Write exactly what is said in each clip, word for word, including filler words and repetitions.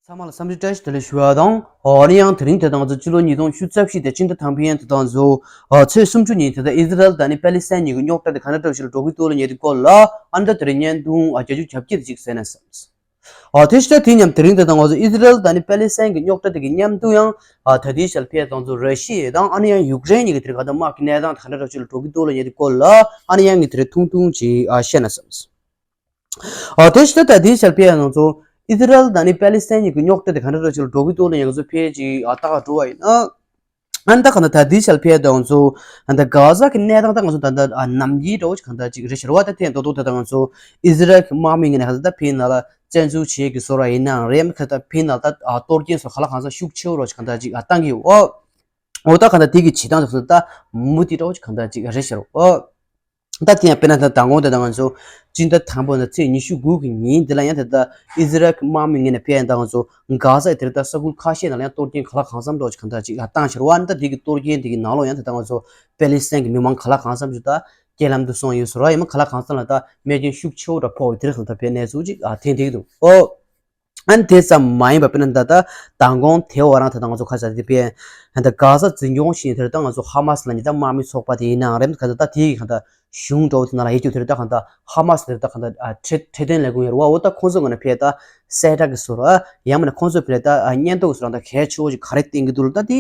ཚང་མ་ལ་འཚམས་འདྲི་བཀྲ་ཤིས་བདེ་ལེགས་ཞུ་བ་དང་། ཨོ་ཨ་ནི་ཡང་དེ་རིང་དེ་དང་ཚོ་ཕྱི་ལོ་ཉིས་སྟོང་ཉི་ཤུ་རྩ་བཞི་དེ་སྤྱི་ཟླ་དང་པོའི་ཡན་དེ་དང་ཚོ་ཨ་ཚེས་སུམ་ཅུ་ཉིན་དེ་དང་ཨི་ཟི་རལ་དང་ནི་པེ་ལི་སི་ཐན་གཉིས་ཀྱི་རྙོག་དྲ་དེ་ག་འདྲ་འདྲ་ཞིག་ལ་འགྲོ་གི་འདུག་ལ་ཉེ་དུ་སྐོར་ལ་ཨ་ནི་ད་དེ་རིང་བརྙན་ཐུང་ཨ་བརྒྱད་ཅུ་གྱ་བརྒྱད་ཅིག་གསན་ན་བསམ། ཨ་དེ་ཕྱི་དེ་མཉམ་དེ་རིང་དེ་དང་ང་ཚོ་ཨི་ཟི་རལ་དང་ནི་པེ་ལི་སི་ཐན་གྱི་རྙོག་དྲ་དེ་གི་མཉམ་དུ་ཡང་ཨ་ད་ལྟའི་ཆར་ཕེ་དང་ཚོ་ར་ཤི་ཡ་དང་ཨ་ནི་ཡང་ཡུཀ་རེན་གཉིས་ཀྱི་དེ་རིང་ག་ད་དམག་གི་གནས་སྟངས་དེ་ག་འདྲ་འདྲ་ཞིག་ལ་འགྲོ་གི་འདུག་ལ་ཉེ་དུ་སྐོར་ལ་ཨ་ནི་ཡང་ངས་དེ་རིང་ཐུང་ཐུང་ཅིག་ཨ་བཤད་ན་བསམ། ཨ་དེ་ཕྱི་ད་ལྟའི་ཆར་ཕེ་ཡ་ང་ཚོ་ཨི་ཟི་རལ་དང་ནི་པེ་ལི་སི་ཐན་གཉིས་ཀྱི་རྙོག་དྲ་དེ་ག་འདྲ་འདྲ་ཞིག་ལ་འགྲོ་གི་འདུག་ལ་ཡང་ང་ཚོ་ཕེ་ཅིག་ཨ་ལྟ་ག་འགྲོ་བ་ཡིན་ན། ཨ་ནི་ད་ག་ད་ད་ལྟའི་ཆར་ཕེ་ཡ་དང་ཚོ་ཨ་ད་གྷ་ཟ་གི་གནས་སྟངས་ད་ང་ཚོ་ད་ད་ཨ་ནམ་རྒྱུན་འདྲ་བོ་ཅིག་ག་འདྲ་ཅིག་རེད་ཤག་ར་བ། ད་ཐེངས་རྡོག་རྡོག་ད་ད་ང་ཚོ་ཨི་ཟི་རལ་གྱི་དམག་མི་ངོས་ནས་ག་ད་ད་ཕེ་ནང་ལ་བཙན་འཛུལ་བྱེད་ཀྱི་བཟོ་འདྲ་ཡིན་ནའང་རེད། ཡང་ག་ད་ཕེ་ནང་ལ་ད་ཨ་གཏོར་སྐྱོན་སོགས་ག་ལ་གང་འཚམ་ཤུགས་ཆེ་བོ་འདྲ་བོ་ཅིག་ག་ད་བཏང་གི་ཡོད། ཨོ་ད་ག་ད་དེ་གི་བྱེད་སྟངས་དེ་ཚོ་ད་མུ་མཐུད་འདྲ་བོ་ཅིག་ག་ད་ཅིག་རེད་ཤག་ར་བ། ཨོ། ད་དེ་ཡང་དཔེར་ན་ད་མདང་དགོང་དེ་ད་ང་ཚོ་སྤྱི་ཟླ་དང་པོ་ནས་ཚེས་ཉི་ཤུ་དགུ་གི་ཉིན་དེ་ལ་ཡང་དེ་ད་ཨི་ཟི་རལ་གྱི་དམག་མི་ངོས་ནས་ཕེ་ཡ་ད་ང་ཚོ་གྷ་ཟ་དེར་ད་ས་ཁུལ་ཁ་ཤས་ནང་ལ་ཡང་གཏོར་སྐྱོན་ག་ལ་གང་འཚམ་འདྲ་བོ་ཅིག་ག་ད་ཅིག་བཏང་ཤག་ར་བ། ཨ་ནི་ད་དེ་གི་གཏོར་སྐྱོན་དེ་གི་ནང་ལོགས་ཡང་དེ་ད་ང་ཚོ་པེ་ལི་སི་ཐན་གྱི་མི་མང་ག་ལ་གང་འཚམ་ཞིག་ད་རྐྱེན་ལམ་དུ་སོང་ཡོད་ཟེར་བ། ཡང་མ་ག་ལ་གང་འཚམ་ལ་ད་རྨས་སྐྱོན་ཤུགས་ཆེ་བོ་འདྲ་ཕོག་ཡོད། དེ་རིང་ད་ཕེ་གནས་ཚུལ་ཅིག་ཨ་ཐེངས་དེ་གི་འདུག་ཨོ། ཨ་ནི་དེ་ཙམ་མ་ཡིན་པ་དཔེར་ན་ད་ལྟ་མདང་དགོང་དེ་བ་རང་ད་ལྟ་ང་ཚོ་ཁ་ཤས་དེ་པས་ད་གྷ་ཟ་འཛིན་སྐྱོང་བྱེད་མཁན་དེར་ད་ང་ཚོ་ཧ་མ་སི་ལབ་མཁན་ད་དམག་མི་ཚོགས་པ་དེ་ཡིན་ནའང་རེད། ག་ད་ད་དེ་གི་ག་ད་གཞུང་འདྲ་བོ་དེ་ནང་ལ་ཡོད་རྒྱུ་དེར་ད་ག་ད་ཧ་མ་སི་དེར་ད་ག་ད་ཨ་འཕྲོད་འཕྲོད་བསྟེན་ལས་ཁུངས་ཡོད་ར་བ། འོ་ད་ཁོང་ཚོ་ངོས་ནས་ཕེ་ད་གསལ་བསྒྲགས་ཀྱི་བཟོ་འདྲ་ཡང་མིན་ན་ཁོང་ཚོ་ཕེ་ད་ཨ་སྙན་ཐོ་གི་བཟོ་འདྲ་ད་གལ་ཆེ་བོ་ཞིག་ག་རེ་བསྟན་གྱི་འདུག་ལ། ད་དེ་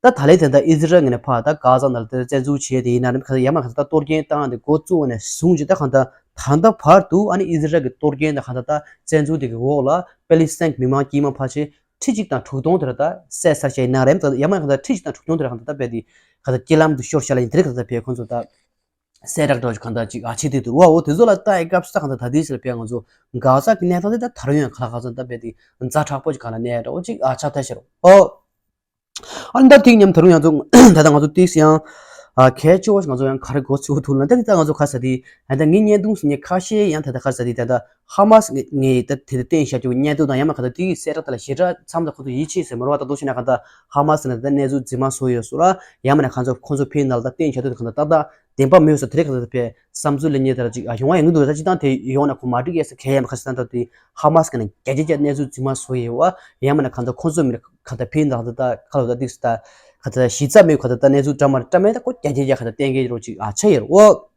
ད་ད་ལན་དེ་འདྲ་ཨི་ཟི་རལ་ངོས་ནས་ཕར་ད་གྷ་ཟ་ནང་ལ་དེ་བཙན་འཛུལ་བྱས་དེ་ཡིན་ན་རེད། ཁ་ཡང་མ་གཏོགས་གཏོར་སྐྱོན་བཏང་དེ་འགོ་བཙུགས་ནས་བཟུང་རྗེས་ད་གང་ལྟར་ད་ལྟ་བར་དུ་ཨ་ནི་ཨི་ཟི་རལ་གྱི་གཏོར་སྐྱོན་དང་གང་ལྟར་ད་བཙན་འཛུལ་དེ་གི་འོག་ལ་པེ་ལི་སི་ཐན་གྱི་མི་མང་དཀྱུས་མ་ཕལ་ཆེར་ཁྲི་གཅིག་དང་དྲུག་སྟོང་དེ་ར་ད་བསད་ཚར་བྱས་ཡིན་ན་རེད། ད་ཡང་མ་གཏོགས་ད་ཁྲི་གཅིག་དང་དྲུག་སྟོང་དེ་ར་གང་ལྟར་ད་རྦད་དེ་གང་ལྟར་རྐྱེན་ལམ་དུ་ཤོར་བཞག་ལ་ཡིན། དེ་རིང་གང་ལྟར་ཕེ་ཁོང་ཚོ་ད་གསལ་བསྒྲགས་འདྲ་བོ་ཞིག་གང་ལྟར་ཅིག་ཨ་བྱེད་དེ་འདུག་ར་བ། འོ་དེ་ཚོ་ལ་ལྟ་ཡི་སྐབས་སུ་ད་གང་ལྟར་ད་ལྟའི་ཆར་ཕེ་ང་ཚོ་གྷ་ཟ་གི་གནས་སྟངས་དེ་ད་ད་རུང་ཡང་ག་ལ་གང་འཚམ་ད་རྦད་དེ་ཛ་དྲག་པོ་ཞིག་གང་ལ་གནས་འདྲ་བོ་ཅིག་ཨ་ཆགས་ཐལ་ཤག་ར་བ། ཨོ། ཨ་ནི་ད་དེ་མཉམ་ད་རུང་ང་ཚོ་ད་ལྟ་ང་ཚོ་ཏིག་ཡང་ཨ་གལ་ཆེ་བ་ཞིག་ང་ཚོ་ཡང་ག་རེ་གོ་ཚུལ་ཐུག་ལ་ད་དེ་ད་ང་ཚོ་ག་ས་དེ་ཨ་ད་ངའི་བརྙན་ཐུང་སུ་ཉེ་ཁ་ཤས་ཡང་ད་ལྟ་ག་ས་དེ་ད་ལྟ་ཧ་མ་སི་ངས་ད་དེ་ད་བསྟན་བཞག་རྒྱུ་བརྙན་ཐུང་དང་ཡང་མ་ག་ད་དེ་གི་གསལ་བསྒྲགས་ད་ལ་ཞེ་དྲག་མཚམས་ད་ཁོ་ཚོ་ཡིད་ཆེས་ཟེར་མ་རེད་བ། ད་དུ་ཞེ་ན་ག་ད་ཧ་མ་སི་ནས་ད་གནས་ཚུལ་རྫུན་མ་བཟོ་ཡོད་སོ་ར་ཡང་མ་ན་ག་ཚོ་ཁོ་ཚོ་ཕེ་ནང་ལ་ད་བསྟན་བཞག་དུས་ག་ད་ད་ད་བདེན་པ་མེད་སོ་དེ་རེད། ག་ད་ད་ཕེ་བསམ་ཚུལ་ལེན་ཉེ་ད་ར་ཅིག་ཨ་ཡོང་བ་ཡང་འདུག་ད་ཅི་ད་དེ་ཡོང་ན་ཁོ་མ་འགྲིག་ཡས་ཟེར་གལ་ཡང་མ་ག་ས་ད་ད་དེ་ཧ་མ་སི་ནས་རྒྱ་ཆེ་རྒྱ་གནས་ཚུལ་རྫུན་མ་བཟོ་ཡོད་བ། ཡང་མ་ན་ག་ད་ཁོ་ཚོ་མི་རེད། ག་ད་ཕེ་ནང་ད་ད་ག་ལ་ད་ཏིག་ད་ག་ད་གཞི་རྩ་མེད་ག་ད་ད་གནས་ཚུལ་འདྲ་མ་འདྲ་མེད་ད་ཁོ་རྒྱ་ཆེ་རྒྱ་ག་ད་བསྟན་གྱི་རོ་ཅིག་ཨ་ཆ་ཡོད་རོ།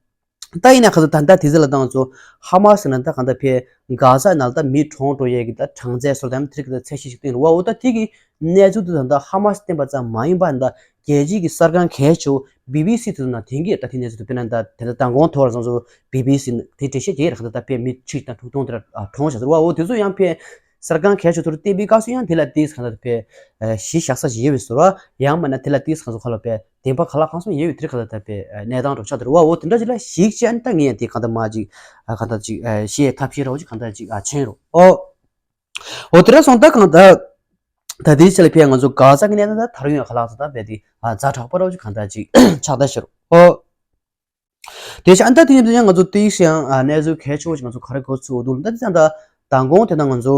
ད་ཡིན་ན་ག་ཚོད་ད་ལྟ་དེ་ཚོ་ལ་ད་ང་ཚོ་ཧ་མ་སི་ནང་ད་གང་ལྟར་ཕེ་གྷ་ཟ་ནང་ད་མི་གྲོངས་འགྲོ་ཡས་ཀྱི་ད་གྲངས་ཚད་སོགས་དང་དེ་རིགས་ཀྱི་ད་ཚད་གཞི་ཞིག་བཏིང་རུ་བ། འོ་ད་དེ་གི་གནས་ཚུལ་དེ་ད་ལྟ་ཧ་མ་སི་བསྟན་པ་ཙམ་མ་ཡིན་པ་ད་རྒྱལ་སྤྱིའི་གི་གསར་ཁང་གལ་ཆེ་བོ་བི་བི་སི་དེ་ཚོ་ནང་དེང་གི་ད་དེ་གནས་ཚུལ་དེ་དཔེར་ན་ད་དེ་ད་མདང་དགོང་ཐོག་ལ་ང་ཚོ་བི་བི་སི་དེ་འགྲེལ་བཤད་རྒྱག་ཡས་ར་གང་ལྟར་ད་ཕེ་མི་ཁྲི་དང་དྲུག་སྟོང་དེ་ར་གྲོངས་བཞག་ཟེར་བ། འོ་དེ་ཚོ་ཡང་ཕེ་གསར་ཁང་གལ་ཆེ་ཚོ་རུ་བསྟན་པའི་སྐབས་སུ་ཡང་དེ་ལ་དེ་གང་ལྟར་ཕེ་གཞི་བཞག་ས་ཞིག་ཡོད་པའི་བཟོ་འདྲ། ཡང་མིན་ན་དེ་ལ་ཏིག་ཙམ་ཁ་ལོ་པའི་བདེན་པ་ག་ལ་གང་སོང་ཡོད་པའི་དེར་ག་ལ་ད་པའི་གནས་སྟངས་རོ་ཆགས་དེ་རུ་བ། འོ་དེ་འདྲ་ཅིག་ལ་གཞིགས་བྱས་ཨ་ནི་ད་ངས་ཡང་དེ་ག་ད་མ་ཅིག་ག་ད་ཅིག་ཤེས་ཐབས་ཤེས་རོ་ཅིག་ག་ད་ཅིག་ཆེན་རོ། ཨོ། འོ་དེ་འདྲ་སོང་ད་གང་ད་ད་དེའི་ཆ་ལ་ཕའི་ང་ཚོ་ག་ས་གི་གནས་སྟངས་ད་ད་རུང་ཡང་ག་ལ་ད་པའི་དེ་ཛ་དྲག་པོ་རོ་ཅིག་ག་ད་ཅིག་ཆགས་ད་ཤི་རོ། ཨོ། དེ་བཞིན་ཨ་ནི་ད་དེ་ཡིན་ཙང་ང་ཚོ་དེའི་ཞེང་ཨ་གནས་ཚུལ་གལ་ཆེ་བོ་ཞིག་ང་ཚོ་ག་རེ་གོ་ཚུལ་འོ་འདུག་ད་དེ་ཙང་ད་མདང་དགོང་དེ་ན་ང་ཚོ་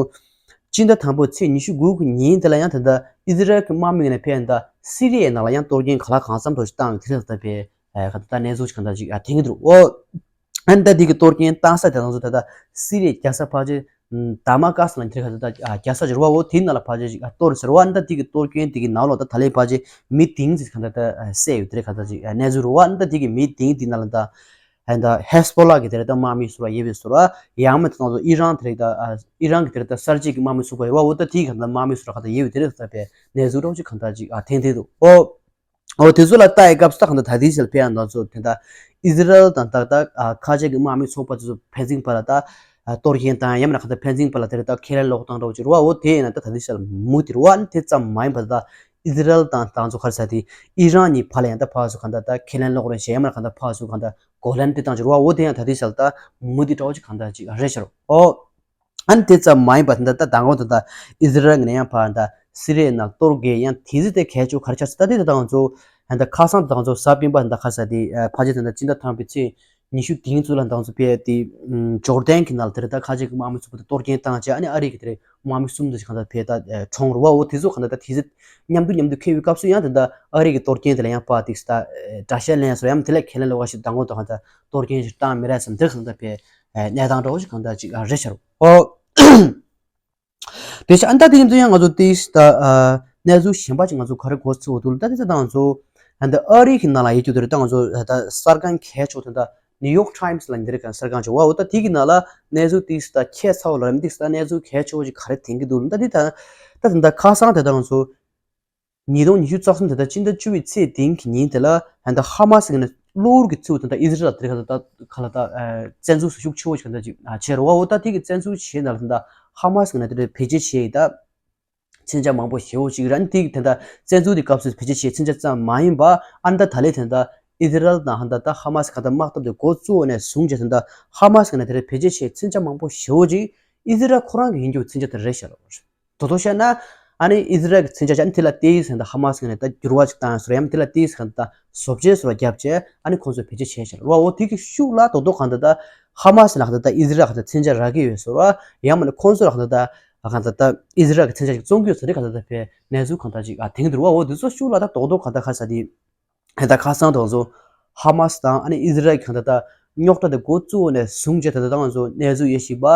སྤྱི་ཟླ་དང་པོ་ཚེས་ཉི་ཤུ་དགུ་གི་ཉིན་དེ་ལ་ཡང་ད་ལྟ་ཨི་ཟི་རལ་གྱི་དམག་མི་ངོས་ནས་ཕེབས་ད་སི་རི་ཡའི་ནང་ལ་ཡང་གཏོར་སྐྱོན་ག་ལ་གང་འཚམ་ཐོག་ཞིག་བཏང་ཡོད་དེ་རེད། ད་པའི་ཨ་ག་ད་གནས་ཚུལ་ཞིག་ག་ད་ཅིག་ཨ་ཐེངས་འདུག་ཨོ། ཨ་ནི་ད་དེ་གི་གཏོར་སྐྱོན་བཏང་ས་དེ་ང་ཚོ་ད་ལྟ་སི་རི་ཡའི་རྒྱལ་ས་ཕལ་ཆེར་དཱ་མ་ཀ་སི་ལ་དེ་ག་ད་ལྟ་རྒྱལ་ས་ཅིག་རེད་བ། འོ་དེའི་ནང་ལ་ཕལ་ཆེར་ཅིག་གཏོར་ཟེར་བ། ཨ་ནི་ད་དེ་གི་གཏོར་སྐྱོན་དེ་གི་ནང་ལོགས་ད་ད་ལན་ཕལ་ཆེར་མི་བདུན་ཙམ་གང་ལྟར་ད་བསད་ཡོད་དེ་རེད་ག་ད་ཅིག་གནས་ཚུལ་རེད་བ། ཨ་ནི་ད་དེ་གི་མི་བདུན་དེ་ནང་ལ་ད་ཨ་ནི་ད་ཧེ་སི་བྷོ་ལ་གི་དེ་རེད་ད་དམག་མི་ཟེར་བ་ཡོད་པའི་ཟེར་བ། ཡང་མིན་ད་ང་ཚོ་ཨི་རན་དེ་རེད་ད་ཨི་རན་གི་དེ་རེད་ད་གསར་བརྗེ་གི་དམག་མི་ཚོགས་པ་ཡོད་བ། འོ་ད་དེ་གི་གང་ལྟར་དམག་མི་ཟེར་བ་གང་ལྟར་ཡོད་པའི་དེ་རེད་ད་པའི་གནས་ཚུལ་རོ་ཅིག་གང་ལྟར་ཅིག་ཐེངས་དེ་འདུག་ཨོ། འོ་དེ་ཚོ་ལ་ལྟ་ཡི་སྐབས་སུ་ད་གང་ལྟར་ད་ལྟའི་ཆར་ཕེབས་ཡ་ད་ཚོ་དེ་ལྟ་ཨི་ཟི་རལ་དང་ད་ལྟ་ཁ་ཆེ་གི་དམག་མི་ཚོགས་པ་དེ་ཚོ་ཕན་ཚུན་བར་ལ་ད་གཏོར་སྐྱོན་དང་ཡང་མིན་ན་གང་ལྟར་ཕན་ཚུན་བར་ལ་དེ་ལྟ་ཁས་ལེན་ལོག་བཏང་འདྲ་བོ་ཅིག་རེད་བ། འོ་དེ་ཡིན་ན་ད་ད་ལྟའི་ཆར་མུ་དེ་རེད་བ། ཨ་ནི་དེ་ཙམ་མ་ཡིན་པར་ད་ཨི་ཟི་རལ་དང་ད་ཚོ་ག་རེ་ཟེར་དེ་ཨི་རན་གཉིས་བར་ལ་ཡང་ད་ཕར་ཚུར་གང་ལྟར་ད་ཁས་ལེན་ལོག་རེད་བྱས་ཡང་མིན་ན་གང་ལྟར་ཕར་ཚུར་གང་ལྟར་གོ་ལན་སྤྲད་བཏང་ཅིག་རེད་བ། འོ་དེ་ཡང་ད་ལྟའི་ཆར་ད་མུ་དེ་འདྲ་བོ་ཅིག་གང་ལྟར་ཅིག་རེད་ཤག་རོ། ཨོ། ཨ་ནི་དེ་ཙམ་མ་ཡིན་པ་དེ་འདྲ་ད་མདང་དགོང་དེ་འདྲ་ཨི་ཟི་རལ་ངོས་ནས་ཡང་ཕར་ད་སི་རི་ཡའི་ནང་གཏོར་རྒོལ་ཡང་དེ་ཚོ་དེ་གལ་ཆེ་བོ་ག་རེ་ཆགས་སོང་ད་དེ་ད་ང་ཚོ་ད་ཁ་སང་ད་ང་ཚོ་གཟའ་སྤེན་པ་ད་ཁ་ས་དེ་ཕལ་ཆེར་ད་ད་སྤྱི་ཟླ་དང་པོའི་ཚེས་ཉི་ཤུ་བདུན་ཙམ་ལ་ད་ང་ཚོ་ཕེ་དེ་ཇོར་ཌན་གྱི་ནང་ལ་དེ་རེད་ད་ཁ་ཆེ་གི་དམག་མི་ཚོ་ཕེ་ད་གཏོར་སྐྱོན་བཏང་བྱས་ཨ་ནི་ཨ་རི་གི་དེ་རེད་དམག་མི་གསུམ་དེ་གང་ད་ཕེ་ད་གྲོངས་རེད་བ། འོ་དེ་ཚོ་གང་ད་ད་དེ་ཚོ་མཉམ་དུ་ཁེལ་བའི་སྐབས་སུ་ཡང་ད་ད་ཨ་རི་གི་གཏོར་སྐྱོན་དེ་ལ་ཡང་ཕར་དེ་ད་དགྲ་ཤ་ལེན་སོ་ཡང་དེ་ལ་ཁས་ལེན་ལོག་པ་ཞིག་མདང་དགོང་ད་གང་ད་གཏོར་སྐྱོན་ཞིག་བཏང་མི་རེད་བསམ་དེ་གང་ད་ཕེ་གནས་སྟངས་འདྲ་བོ་ཞིག་གང་ད་ཅིག་རེད་ཤག་རོ། ཨོ། དེ་བཞིན་ཨ་ནི་ད་དེ་ཡིན་དུས་ཡང་ང་ཚོ་ཏིས་ད་གནས་ཚུལ་གཞན་པ་ཅིག་ང་ཚོ་ག་རེ་གོ་ཚུལ་འདུག་ད་དེ་ཚོ་ད་ང་ཚོ་ཨ་ནི་ཨ་རི་གི་ནང་ལ་ཡོད་རྒྱུ་དེ་རེད། ད་ང་ཚོ་ད་གསར་ཁང་གལ་ཆེ་བ་དེ་འདྲ་ནིའུ་ཡོག་ཊའིམ་སི་ལ་འདི་རེད་ག་གསར་ཁང་ཆེ་བ་འོ་ད་དེ་གི་ནང་ལ་གནས་ཚུལ་ཏིས་ད་ཁྱད་མཚར་བ་ལ་རམ་ཏིས་ད་གནས་ཚུལ་གལ་ཆེ་བ་ཅིག་ག་རེ་དེང་གི་འདུག་ད་དེ་ད་ད་དེ་ད་ཁ་སང་དེ་ད་ང་ཚོ་ཉིས་སྟོང་ཉི་ཤུ་རྩ་གསུམ་དེ་ད་སྤྱི་ཟླ་བཅུ་པའི་ཚེས་བདུན་གྱི་ཉིན་དེ་ལ་ཧན་ད་ཧ་མ་སི་གི་ནས་གློ་བུར་གྱི་ཚུལ་དེ་ད་ཨི་ཟི་རལ་དེ་ག་ད་ད་ག་ལ་ད་བཙན་འཛུལ་ཤུགས་ཆེ་བོ་ཞིག་ད་ཅིག་བྱས་རོ་བ་འོ་ད་དེ་གི་བཙན་འཛུལ་བྱས་ན་ལ་ད་ཧ་མ་སི་གི་ནས་དེ་འདྲ་བེད་སྤྱོད་བྱས་ད་མཚོན་ཆ་མང་པོ་ཞེ་བོ་ཞིག་ར་ནི་དེ་གི་དེ་ད་བཙན་འཛུལ་དེ་སྐབས་སུ་བེད་སྤྱོད་བྱས་མཚོན་ཆ་ཙམ་མ་ཡིན་པ་ཨ་ནི་ད་ད་ལས་དེ་ད་ཨི་ཟི་རལ་དང་ཧན་ད་ད་ཧ་མ་སི་ག་ད་དམག་འཐབ་དེ་འགོ་བཙུགས་ནས་བཟུང་བྱས་དེ་ད་ཧ་མ་སི་གི་ནས་དེ་འདྲ་བེད་སྤྱོད་བྱས་མཚོན་ཆ་མང་པོ་ཞེ་བོ་ཅིག་ཨི་ཟི་རལ་ཁོ་རང་གི་ཡིན་རྒྱུ་མཚོན་ཆ་དེ་རེད་ཤག་རོ། དོ་དོ་བཤད་ན། ཨ་ནི་ཨི་ཟི་རལ་གྱི་མཚོན་ཆ་ཅན་དེ་ལ་ཏེ་ཡིས་ཟེར་ད་ཧ་མ་སི་ནས་ད་འགྱུར་བ་ཅིག་བཏང་ཟེར་ཡང་དེ་ལ་ཏེ་ཡིས་གང་ད་བཟོ་བཅོས་ཟེར་བ་བརྒྱབ་བྱས་ཨ་ནི་ཁོང་ཚོས་བེད་སྤྱོད་བྱས་ཤག་ར་བ་འོ་དེ་གི་ཤུགས་ལ་དོ་དོ་གང་ད་ད་ཧ་མ་སི་ལ་གང་ད་ད་ཨི་ཟི་རལ་གང་ད་མཚོན་ཆ་རག་གི་ཡོད་ཟེར་བ་ཡང་མ་ནི་ཁོང་ཚོ་ལ་གང་ད་ད་གང་ད་ད་ཨི་ཟི་རལ་གྱི་མཚོན་ཆ་ཅིག་བཙོང་གི་ཡོད་ཟེར་རེད་གང་ད་ད་བས་གནས་ཚུལ་གང་ད་ཅིག་ཨ་དེང་དུ་ར་བ་འོ་དེ་ཚོ་ཤུགས་ལ་ད་དོ་དོ་གང་ད་ཁ་ས་དེ། ད་ཁ་སང་དང་ཚོ་ཧ་མ་སི་དང་ཨ་ནི་ཨི་ཟི་རལ་གྱི་གང་ད་ད་རྙོག་དྲ་དེ་འགོ་བཙུགས་ནས་བཟུང་བྱས་ད་ད་ང་ཚོ་གནས་ཚུལ་ཡོད་བཞིན་པ་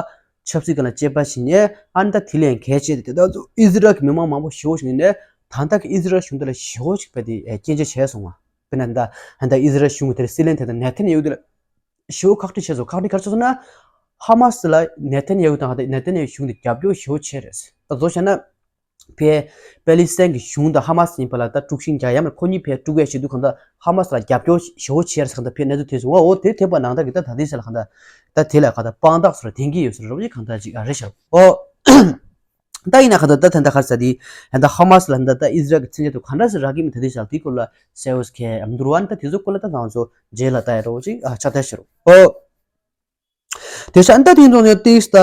ཆབ་སྲིད་སྒང་ལ་དཔྱད་པ་བྱས་ནས་ཨ་ནི་ད་དེ་ལས་གལ་ཆེ་དེ་ད་ད་ཚོ་ཨི་ཟི་རལ་གྱི་མི་མང་མང་པོ་ཞེ་བོ་ཞིག་ནས་ད་ད་གི་ཨི་ཟི་རལ་གཞུང་དེ་ལ་ཞེ་བོ་ཞིག་བས་དེ་སྐྱོན་བརྗོད་བྱས་སོང་བ། དཔེར་ན་ད་ད་ཨི་ཟི་རལ་གཞུང་གི་དེར་སྲིད་བློན་དེ་དང་ནེ་ཐན་ཡ་ཧུ་དེ་ལ་ཞེ་བོ་ཁག་དཀྲི་བྱས་སོང་། ཁག་དཀྲི་ག་རེ་བྱས་སོང་ན་ཧ་མ་སི་ལ་ནེ་ཐན་ཡ་ཧུ་དང་ད་ནེ་ཐན་ཡ་ཧུ་གཞུང་དེ་རྒྱབ་སྐྱོར་ཞེ་བོ་བྱས་རེད། ད་གཙོ་བྱས་ན། ཕའི་པེ་ལི་སི་ཐན་གྱི་གཞུང་དང་ཧ་མ་སི་ཡིན་པ་ལ་ད་དཀྲུག་ཤིང་རྒྱག་ཡ་མ་ཁོ་གཉིས་ཕའི་དཀྲུག་ཡ་ཞིག་འདུག་གང་ད་ཧ་མ་སི་ལ་རྒྱབ་སྐྱོར་ཞེ་བོ་བྱས་ཟེར་གང་ད་ཕའི་གནས་ཚུལ་ཐོས་སོང་བ། འོ་དེ་ཐོས་པ་ནང་ལྟར་གྱི་ད་ད་དེ་ཟེར་ལ་གང་ད་ད་དེ་ལ་གང་ད་དཔང་རྟགས་སུ་ལ་ལྡན་གྱི་ཡོད་ཟེར་རོ་ཅིག་གང་ད་ཅིག་ཨ་རེད་ཤག་འོ་ད་ཡིན་ན་གང་ད་ད་ད་ད་ག་རེ་ཟེར་དེ་ད་ཧ་མ་སི་ལ་ད་ད་ཨི་ཟི་རལ་གྱི་མཚོན་ཆ་དུ་གང་འདྲ་ཟེར་རག་གི་མི་ད་དེ་ཟེར་དེ་སྐོར་ལ་གསལ་བོ་ཁས་ཨམ་འདུར་བ་ནི་ད་དེ་ཚོ་སྐོར་ལ་ད་ང་ཚོ་རྗེས་ལ་ལྟ་ཡ་རོ་ཅིག་ཨ་ཆ་ད་ཤེར་འོ། དེ་ཤ་ཨ་ནི་ད་དེ་ཡིན་དུས་ནས་ཏིས་ད་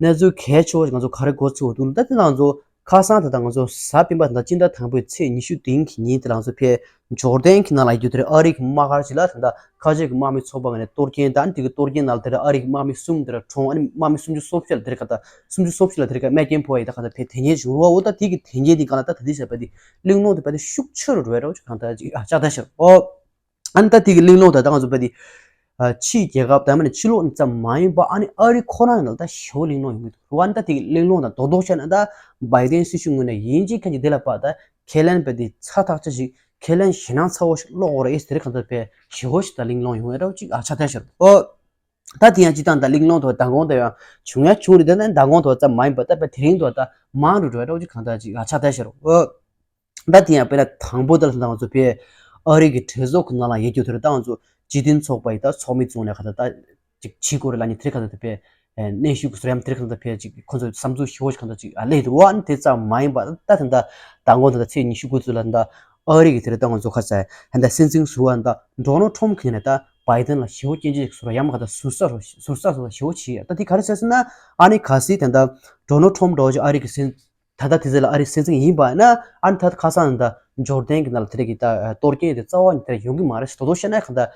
གནས་ཚུལ་གལ་ཆེ་བ་ཞིག་ང་ཚོ་ག་རེ་གོ་ཚུལ་འདུག་ད་དེ་ང་ཚོ་ཁ་སང་དེ་ད་ང་ཚོ་གཟའ་སྤེན་པ་དེ་ད་སྤྱི་ཟླ་དང་པོའི་ཚེས་ཉི་ཤུ་བདུན་གྱི་ཉིན་དེ་ལ་ང་ཚོ་ཕེ་ཇོར་ཌན་གྱི་ནང་ལ་ཡོད་དུས་དེར་ཨ་རི་གི་དམག་སྒར་ཞིག་ལ་དེ་ད་ཁ་ཆེ་གི་དམག་མི་ཚོགས་པ་ངོས་ནས་གཏོར་སྐྱོན་དང་དེ་གི་གཏོར་སྐྱོན་ནང་དེར་ཨ་རི་གི་དམག་མི་གསུམ་དེར་གྲོངས། ཨ་ནི་དམག་མི་སུམ་ཅུ་སོ་བཞི་ལ་དེར་ག་ད་སུམ་ཅུ་སོ་བཞི་ལ་དེར་ག་རྨས་སྐྱོན་ཕོག་ཡ་ད་ག་ད་ཕེ་དེ་ཉེ་བྱུང་རུ་བ། འོ་ད་དེ་གི་དེ་ཉེ་དེ་ག་ལ་ད་ད་དེ་བྱས་པ་དེ་གླེང་སློང་དེ་བ་དེ་ཤུགས་ཆེ་རུ་འགྲོ་ཡ་རོ་ཅིག་གང་ད་ཅིག་ཨ་ཅག་ད་ཤར་འོ། ཨ་ནི་ད་དེ་གི་གླེང་སློང་དང་ད་ང་ཚོ་བལ་དེ། ཕྱིའི་རྒྱལ་ཁབ་དང་མ་ནི་ཕྱི་ལོགས་ནས་ཙམ་མ་ཡིན་པ་ཨ་ནི་ཨ་རི་ཁོ་རང་ཡིན་ན་ད་ཞེ་བོ་གླེང་སློང་ཡོང་གི་འདུག་རུ། ཨ་ནི་ད་དེ་གི་གླེང་སློང་དང་རྡོག་རྡོག་བཤད་ན་ད་བའི་ཌེན་སྲིད་གཞུང་ངོས་ནས་ཡིན་གཅིག་མིན་གཅིག་དེ་ལ་བ་ད་ཁས་ལེན་བལ་དེ་ཚ་ཐག་ཆོད་ཅིག་ཁས་ལེན་ཞེད་སྣང་ཚ་བོ་ཞིག་སློག་དགོས་རེད་ཨེ་དེ་རིང་གང་ལྟར་བལ་ཞེ་བོ་ཞིག་ད་གླེང་སློང་ཡོང་ཡ་འདྲ་བོ་ཅིག་ཨ་ཆགས་བསྡད་ཤག་འོ། ད་དེ་ཡང་སྤྱི་བཏང་ད་གླེང་སློང་དང་མདང་དགོང་ད་ཡང་བྱུང་ཡ་བྱུང་རེད། ད་ནི་མདང་དགོང་དང་ཙམ་མ་ཡིན་པ་ད་བལ་དེ་རིང་དང་ད་མང་རུ་འགྲོ་ཡ་འདྲ་བོ་ཅིག་གང་ལྟར་ཅིག་ཨ་ཆགས་བསྡད་ཤག་འོ། ད་དེ་ཡང་དཔེར་ན་དང་པོ་དེ་ལ་ད་ང་ཚོ་ཕའི་ཨ་རི་གི་གྲོས་ཚོགས་ཀྱི་ནང་ལ་ཡོད་རྒྱུ་དེར་ད་ང་ཚོ་སྤྱི་མཐུན་ཚོགས་པ་ཡི་ད་ཚོགས་མི་བཙུགས་ནས་ག་ད་ད་ཅིག་བྱེད་དགོས་རེད་ལབ་ནས་དེ་ག་ད་ད་ཕའི་གནོན་ཤུགས་ཀྱི་བཟོ་རིམ་དེ་ག་ད་ད་ཕའི་ཅིག་ཁོ་ཚོ་བསམ་ཚུལ་ཞེ་བོ་ཞིག་ག་ད་ཅིག་ཨ་ལས་འདུག་བ། ཨ་ནི་དེ་ཙམ་མ་ཡིན་པ་ད་ད་ད་དང་པོ་ད་ད་ཚེས་ཉི་ཤུ་དགུ་ཚོད་ལ་ད་ཨ་རི་གི་དེར་ད་ང་ཚོ་ཁ་ཚ་ད་ད་སྲིད་འཛིན་ཟུར་པ་ད་ཌོ་ནལ་ཊམ་གྱི་ནས་ད་བའི་ཌེན་ལ་ཞེ་བོ་སྐྱོན་བརྗོད་ཞིག་བཟོ་ར་ཡ་མ་ག་ད་ཟུར་ཟ་ཟུར་ཟ་ཟུར་ཟ་ཞེ་བོ་བྱེད་ཡ། ད་དེ་ག་རེ་བྱས་ཟེར་ན་ཨ་ནི་གལ་སྲིད་ད་ད་ཌོ་ནལ་ཊམ་འདྲ་བོ་ཅིག་ཨ་རི་གི་སྲིད་ད་ལྟ་དེ་ཚོ་ལ་ཨ་རིའི་སྲིད་འཛིན་ཡིན་པ་ན་ཨ་ནི་ད་ཁ་སང་ད་ཇོར་ཌན་གྱི་ནང་ལ་དེ་རིགས་ཀྱི་ད་གཏོར་སྐྱོན་དེ་རྩ་བ་ནས་དེ་ཡོང་གི་མ་རེད། དོ་དོ་བཤད་ན་གང་ལྟར་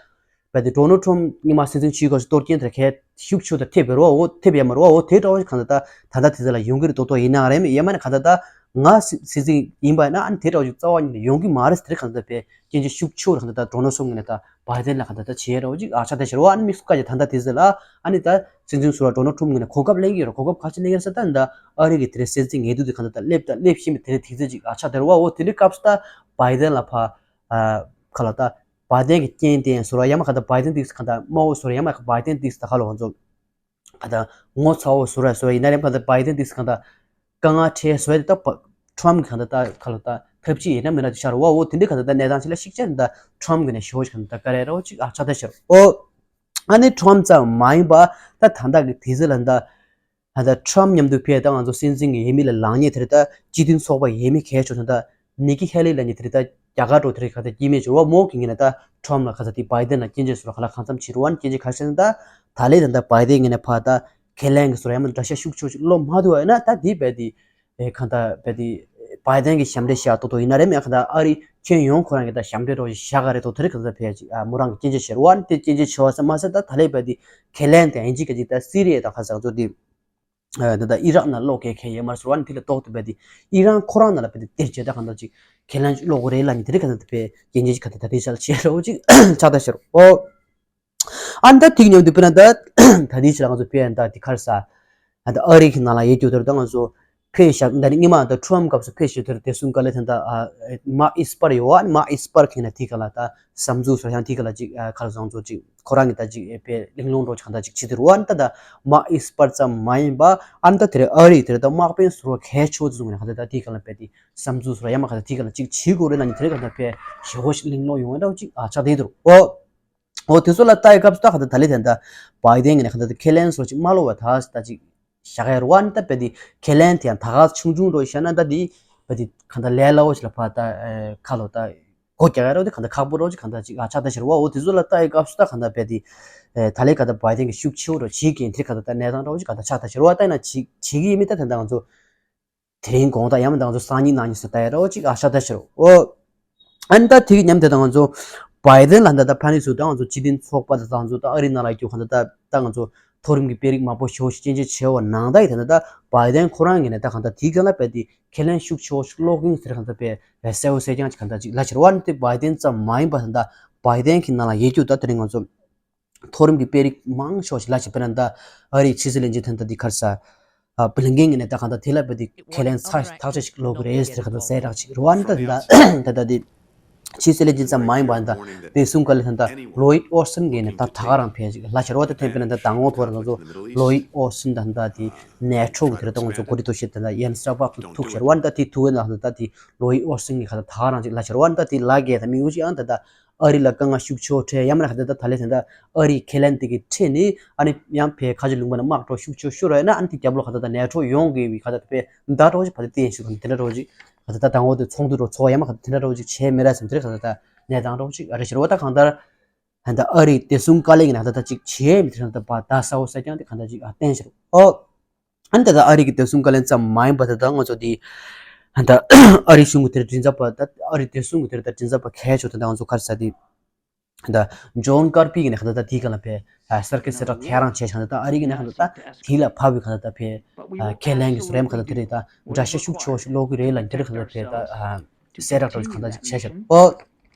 བལ་དེ་ཌོ་ནལ་ཊམ་སྔོན་མ་སྲིད་འཛིན་བྱེད་སྐབས་སུ་གཏོར་སྐྱོན་དེ་གས་ཤུགས་ཆེ་དང་ཐེབས་པ་རེད་བ། འོ་ཐེབས་ཡ་མ་རེད་བ། འོ་དེ་འདྲ་བ་ཞིག་གང་ལྟར་ད་ད་ལྟ་དེ་ཚོ་ལ་ཡོང་གི་རེད། དོ་དོ་ཡིན་ན་རེད་མེད་ཡ་མ་ནི་གང་ལྟར་ད་ང་སྲིད་སྲིད་འཛིན་ཡིན་པ་ན་ཨ་ནི་དེ་འདྲ་བ་ཞིག་རྩ་བ་ནས་ཡོང་གི་མ་རེད། དེ་རིགས་གང་ལྟར་བལ་སྐྱོན་བརྗོད་ཤུགས་ཆེ་རེད། གང་ལྟར་ད་ཌོ་ནལ་ཊམ་གྱི་ནས་ད་བའི་ཌེན་ལ་གང་ལྟར་ད་བྱེད་ཡ་འདྲ་བ་ཞིག་ཨ་ཆགས་བསྡད་ཤག་རེད་བ། ཨ་ནི་དམིགས་སུ་བཀར་གྱི་ད་ལྟ་དེ་ཚོ་ལ་ཨ་ནི་ད་སྲིད་འཛིན་ཟུར་པ་ཌོ་ནལ་ཊམ་གྱི་ནས་གོ་སྐབས་ལེན་གྱི་ཡོད་རེད། གོ་སྐབས་ག་ཚོད་ལེན་གྱི་རེད་ཟེར་ད་ནི་ད་ཨ་རི་གི་དེ་རིང་སྲིད་འཛིན་ངེས་དུ་དེ་གང་ལྟར་ད་སླེབས་ད་སླེབས་ཤེས་མེད་དེ་རིང་དེ་ཚོ་ཅིག་ཨ་ཆགས་བསྡད་རེད་བ། འོ་དེ་འདྲའི་སྐབས་སུ་ད་བའི་ཌེན་ལ་ཕ་ཨ་ག་ལ་ད་བའི་ཌེན་གྱི་རྐྱེན་བསྟན་ཟུར་པ་ཡ་མ་ག་ད་བའི་ཌེན་དེ་གང་ལྟར་དམའ་བོ་ཟུར་པ་ཡ་མ་ག་བའི་ཌེན་དེ་ད་ག་ལ་ང་ཚོ་ག་ད་ངོ་ཚ་བོ་ཟུར་པ་ཟུར་པ་ཡིན་ན་རེད། གང་ལྟར་བའི་ཌེན་དེ་གང་ལྟར་དཀའ་ངལ་འཕྲད་བཟོ་ཡ་དེ་ད་ཊམ་གི་གང་ལྟར་ད་ག་ལ་ད་ཐབས་ཇུས་ཡིན་ན་མིན་ན་དེ་ཤར་བ། འོ་དེ་འདྲའི་གང་ལྟར་ད་གནས་སྟངས་ཅིག་ལ་ཤིག་ཆ་ད་ཊམ་གི་ནས་ཞེ་བོ་ཞིག་གང་ལྟར་ད་དཀའ་ལས་ར་བ་ཅིག་ཨ་ཆགས་ད་ཤར། འོ་ཨ་ནི་ཊམ་ཙམ་མ་ཡིན་པ་ད་ད་ལྟ་གི་དེ་ཚོ་ལ་ད་ད་ལྟ་ཊམ་མཉམ་དུ་ཕེ་ད་ང་ཚོ་སྲིད་འཛིན་གྱི་འོས་མི་ལ་ལངས་མཁན་དེ་རེད། ད་སྤྱི་མཐུན་ཚོགས་པ་འོས་མི་གལ་ཆེ་ད་ད་ནི་ཀི་ཧེ་ལི་ལ་ནི་དེ་རེད། ད་རྒྱ་གར་འགྲོ་དེ་རེད། ག་ད་སྐྱེ་དམན་ཅིག་རེད་བ། མོ་གི་ངོས་ནས་ད་ཊམ་ལ་ག་ད་དེ་བའི་ཌེན་ལ་སྐྱོན་བརྗོད་ཟུར་པ་ག་ལ་གང་འཚམ་བྱེད་རེད་བ། ནི་སྐྱོན་བརྗོད་ག་ཤེས་ན་ད་ད་ལས་ད་ད་བའི་ཌེན་ངོས་ནས་ཕ་ད་ཁས་ལེན་གྱི་ཟུར་པ་ཡ་མ་འདྲ་ཤ་ཤུགས་ཆེ་ཅིག་སློབ་མ་ཐུབ་པ་ཡིན་ན་ད་དེ་བས་དེ་ཨེ་གང་ལྟར་བས་དེ་བའི་ཌེན་གྱི་ཞབས་འདྲེན་བཞག་ཏོག་ཏོག་ཡིན་ན་རེད། མེད་གང་ལྟར་ཨ་རི་ཁྱོན་ཡོངས་ཁོ་རང་གི་ད་ཞབས་འདྲེན་རོགས་ཞིག་བཞག་ག་རེད། ཏོག་དེ་རེད། གང་ལྟར་བས་ཅིག་ཨ་མོ་རང་གི་སྐྱོན་བརྗོད་བྱེད་རེད་བ། ནི་དེ་སྐྱོན་བརྗོད་བྱེད་བ་ཙམ་མ་ཟད་ད་ད་ལས་བས་དེ་ཁས་ལེན་དེ་ཨིན་ཇི་ག་ཅིག་ད་སི་རི་ཡ་ད་ཁ་ས་ཚོ་དེ་ཨ་ད་ད་ཨི་རག་ནང་སློག་གི་ཁེ་ཡོད་མ་རེད་ཟེར་བ། ནི་དེ་ལ་ཏོག་ཏོ་བས་དེ་ཨི་རན་ཁོ་རང་ནང་ལ་བས་དེ་དེར་བྱེད་ད་གང་ལྟར་ཅིག་ཁས་ལེན་སློག་གི་རེད་ལབ་ནི་དེ་རེད། གང་ལྟར་བས་སྐྱོན་བརྗོད་ག་ད་ད་དེ་ཤར་བྱེད་རོགས་ཅིག་ཆགས་ད་ཤར། འོ། ཨ་ནི་ད་དེ་གི་མཉམ་དུ་དཔེར་ན་ད་ད་དེའི་ཕྱིར་ང་ཚོ་བལ་ཡ་ད་དེ་ག་རེ་ཟ། ཨ་ད་ཨ་རི་གི་ནང་ལ་ཡོད་རྒྱུ་དེར་ད་ང་ཚོ་ ཕེབས་ཤག་ད་ནི་སྔོན་མ་ད་ཁྲོམ་སྐབས་སུ་ཕེབས་ཤག་དེར་བདེ་སྲུང་བཀའ་བློན་ད་ལྟ་མར་ཨིས་པར་ཡོད་བ། མར་ཨིས་པར་གྱིས་ནས་དེ་ག་ལ་ད་བསམ་ཚུལ་སོགས་ཡང་དེ་ག་ལ་ཅིག་ཁ་ལ་བཟང་ཚོ་ཅིག་ཁོ་རང་གི་ད་ཅིག་དཔེ་གླེང་སློང་འདྲ་ཅིག་གང་ད་ཅིག་བྱེད་དེ་རུ་བ། ད་ད་མར་ཨིས་པར་ཙམ་མ་ཡིན་པ་ཨ་ད་དེར་ཨ་རི་དེར་ད་དམག་དཔོན་ཟུར་བ་གལ་ཆེ་བོ་དེ་ཚོ་ནས་གང་ད་ད་དེ་ག་ལ་དཔེ་དེ་བསམ་ཚུལ་སོགས་ཡང་མ་གང་ད་དེ་ག་ལ་ཅིག་བྱེད་དགོས་རེད་ན་ནི་དེར་གང་ད་དཔེ་ཞེ་བོ་ཞིག་གླེང་སློང་ཡོང་བ་འདྲ་ཅིག་ཨ་ཆགས་བསྡད་དེ་རུ་འོ། འོ་དེ་ཚོ་ལ་ལྟ་ཡི་སྐབས་སུ་ད་ག་ད་ད་ལི་དེ་འདྲ་བའི་ཏན་གྱི་ནས་ག་ད་ཁས་ལེན་སོགས་ཅིག་མ་ལོ་བ་ད་ད་ཅིག་བཞག་ཡ་རུ་བ་ནི་ད་དཔེ་དེ་ཁས་ལེན་དེ་ཡང་ད་ག་ཆུང་ཆུང་རོ་བཤད་ན་ད་དེ་དཔེ་དེ་ག་ད་ལས་སླ་བོ་ཞིག་ལ་ཕ་ད་ཁ་ལོ་ད་སྒོ་རྒྱག་ཡ་རོ་དེ་ག་ད་ཁག་པོ་རོ་ཅིག་ག་ད་ཅིག་ཨ་ཆགས་ད་ཤར་བ། འོ་དེ་ཚོ་ལ་ལྟ་ཡི་སྐབས་སུ་ད་ག་ད་དཔེ་དེ་ད་ལི་ག་ད་བའི་ཏན་གྱི་ཤུགས་ཆེ་བོ་རོ་བྱེད་ཀྱི་དེ་ག་ད་ད་གནས་སྟངས་རོ་ཅིག་ག་ད་ཆགས་ད་ཤར་བ། ད་ཡིན་ན་བྱེད་བྱེད་ཀྱི་ཡིན་མིན་ད་དེ་འདྲ་ང་ཚོ་དེ་རིང་དགོང་དག་ཡང་མི་འདང་ཚོ་སང་ཉིན་གནངས་ཉིན་སུ་ལྟ་ཡ་རོ་ཅིག་ཨ་ཤ་ད་ཤི་རོ། ཨོ། ཨན་ད་དེ་གི་མཉམ་དེ་དང་ང་ཚོ་བའི་ཏན་ལ་ད་ད་ཕ་ནི་སུ་ད་ང་ཚོ་སྤྱི་མཐུན་ཚོགས་པ་ད་ད་ང་ཚོ་ད་ཨ་རི་ནང་ལ་རྒྱུ་ག་ད་ད་ད་ང་ཚོ་མཐོ་རིམ་གྱི་དཔོན་རིགས་མང་པོ་ཞོ་ཞིག་སྐྱོན་བརྗོད་བྱེད་འོ་ནང་ད་ཡི་དེ་ད་ད་བའི་ཏན་ཁོ་རང་གི་ནས་ད་ག་ད་དེ་ག་ལ་དཔེ་དེ་ཁས་ལེན་ཤུགས་ཆེ་བོ་ཞིག་སློག་གིན་ཟེར་ག་ད་དཔེ་གསལ་བོ་གསལ་རྐྱང་ཅིག་ག་ད་ཅིག་ལ་ཕྱིར་བ་ནི་དེ་བའི་ཏན་ཙམ་མ་ཡིན་པ་ད་ད་བའི་ཏན་གི་ནང་ལ་ཡེ་རྒྱུ་ད་དེ་རིང་ང་ཚོ། མཐོ་རིམ་གྱི་དཔོན་རིགས་མང་ཤོས་ཤིག་ལ་ཅིག་དཔེར་ན་ད་ཨ་རིའི་ཕྱི་སྲིད་བློན་ཆེན་ཐན་ད་འདི་ཁར་ས་ཨ་བི་ལིང་ཀེན་གྱི་ནས་ད་གང་ད་དེ་ལ་དཔེ་དེ་ཁས་ལེན་ཚ་ཐག་ཆོད་ཅིག་ལོག་གི་རེད་ཟེར་ག་ད་གསལ་བསྒྲགས་ཅིག་རུ་བ་ནི་ད་ད་ད་ད་དེ་ཕྱི་སྲིད་བློན་ཆེན་ཙམ་མ་ཡིན་པ་ད་དེ་གསུང་ག་ལེ་ཐན་ད་ལོ་ཡིད་ཨོ་སིན་གྱི་ནས་ད་ད་ག་རང་ཕེབས་ཅིག་ལ་ཤར་བ་ད་ཐན་དཔེར་ན་ད་ད་ངོ་ཐོ་ར་ང་ཚོ་ལོ་ཡིད་ཨོ་སིན་ད་ད་དེ་ནེ་ཊོ་གི་དེ་ར་ད་ང་ཚོ་གོ་སྒྲིག་ཐོག་ཤེས་ད་ད་ཡན་སྲ་བག་ཐུག་ཐུག་ཤར་བ་ནི་ད་དེ་ཐུག་གི་ན་ད་དེ་ལོ་ཡིད་ཨོ་སིན་གྱི་ག་ད་ད་ག་རང་ཅིག་ལ་ཤར་བ་ནི་ད་དེ་ལ་གས་ད་མི་འུ་ཅི་ཨང་ད་ད། ཨ་རི་ལ་དཀའ་ངལ་ཤུགས་ཆེ་བོ་འཕྲད་ཡ་མ་ར་ཁ་ད་ད་ད་ལེ་དེ་འདྲ་ཨ་རིའི་ཁས་ལེན་དེ་གི་ཁྲིད་ནི་ཨ་ནི་ཡང་ཕའི་ཁ་ཆེ་ལུང་པ་ན་དམག་གྲོགས་ཤུགས་ཆེ་བོ་ཤོར་བ་ཡིན་ན་ཨ་ནི་དེ་རྒྱབ་ལོགས་ཁ་ད་ད་ནེ་ཊོ་ཡོང་དགོས་པའི་ཁ་ད་ད་པའི་མདའ་གྲོགས་ཤིག་ཕ་དེ་བསྟན་ཤིག་ག་དེ་འདྲ་གྲོགས་ཤིག་ག་ད་ད་དང་པོ་དེ་ཚོགས་འདུ་གྲོགས་ཚོགས་ཡ་མ་ག་དེ་འདྲ་གྲོགས་ཤིག་བྱས་མེད་ར་སེམས་དེ་རེ་ཁ་ད་ད་གནས་སྟངས་གྲོགས་ཤིག་ཨ་རེ་ཤི་རོ་ད་གང་ལྟར་ད་ད་ཨ་རིའི་བདེ་སྲུང་བཀའ་བློན་གྱི་ནང་ད་ད་ཅིག་བྱས་མི་དེ་རང་ད་པ་ད་ས་འོ་ས་ཀྱང་དེ་གང་ད་ཅིག་ཨ་བསྟན་ཤི་རོ་ཨོ། ཨ་ནི་ད་ལྟ་ཨ་རི་གི་བདེ་སྲུང་བཀའ་བློན་ཙམ་མ་ཡིན་པ་ད་ལྟ་ང་ཚོ་འདི་ད་ལྟ་ཨ་རི་གཞུང་གི་དེར་མགྲིན་ཚབ་པ་ད་ཨ་རི་བདེ་སྲུང་གི་དེར་ད་མགྲིན་ཚབ་པ་གལ་ཆེ་ད་ལྟ་ང་ཚོ་ག་རེ་ཟེར་དེ་ད་ལྟ་ཇོན་ཀར་པི་གི་ནས་ད་ལྟ་དེའི་སྒང་ལ་ཕེ་སར་ཀི་སེ་ཏྲ་ཐེ་རང་བྱས་ཤག་ད་ལྟ་ཨ་རི་གི་ནས་ད་ལྟ་དེ་ལ་ཕབ་པའི་ག་ད་ལྟ་ཕེ་ཁས་ལེན་གི་སུ་རེམ་ག་ད་དེ་རེད་ད་འདྲ་ཤ་ཤུགས་ཆེ་བ་ཞིག་ལོག་གི་རེད་ལ་འདིར་ག་ད་ཕེ་ད་སེ་ར་ཏོ་ག་ད་ཅིག་བྱས་ཤག་ཨོ།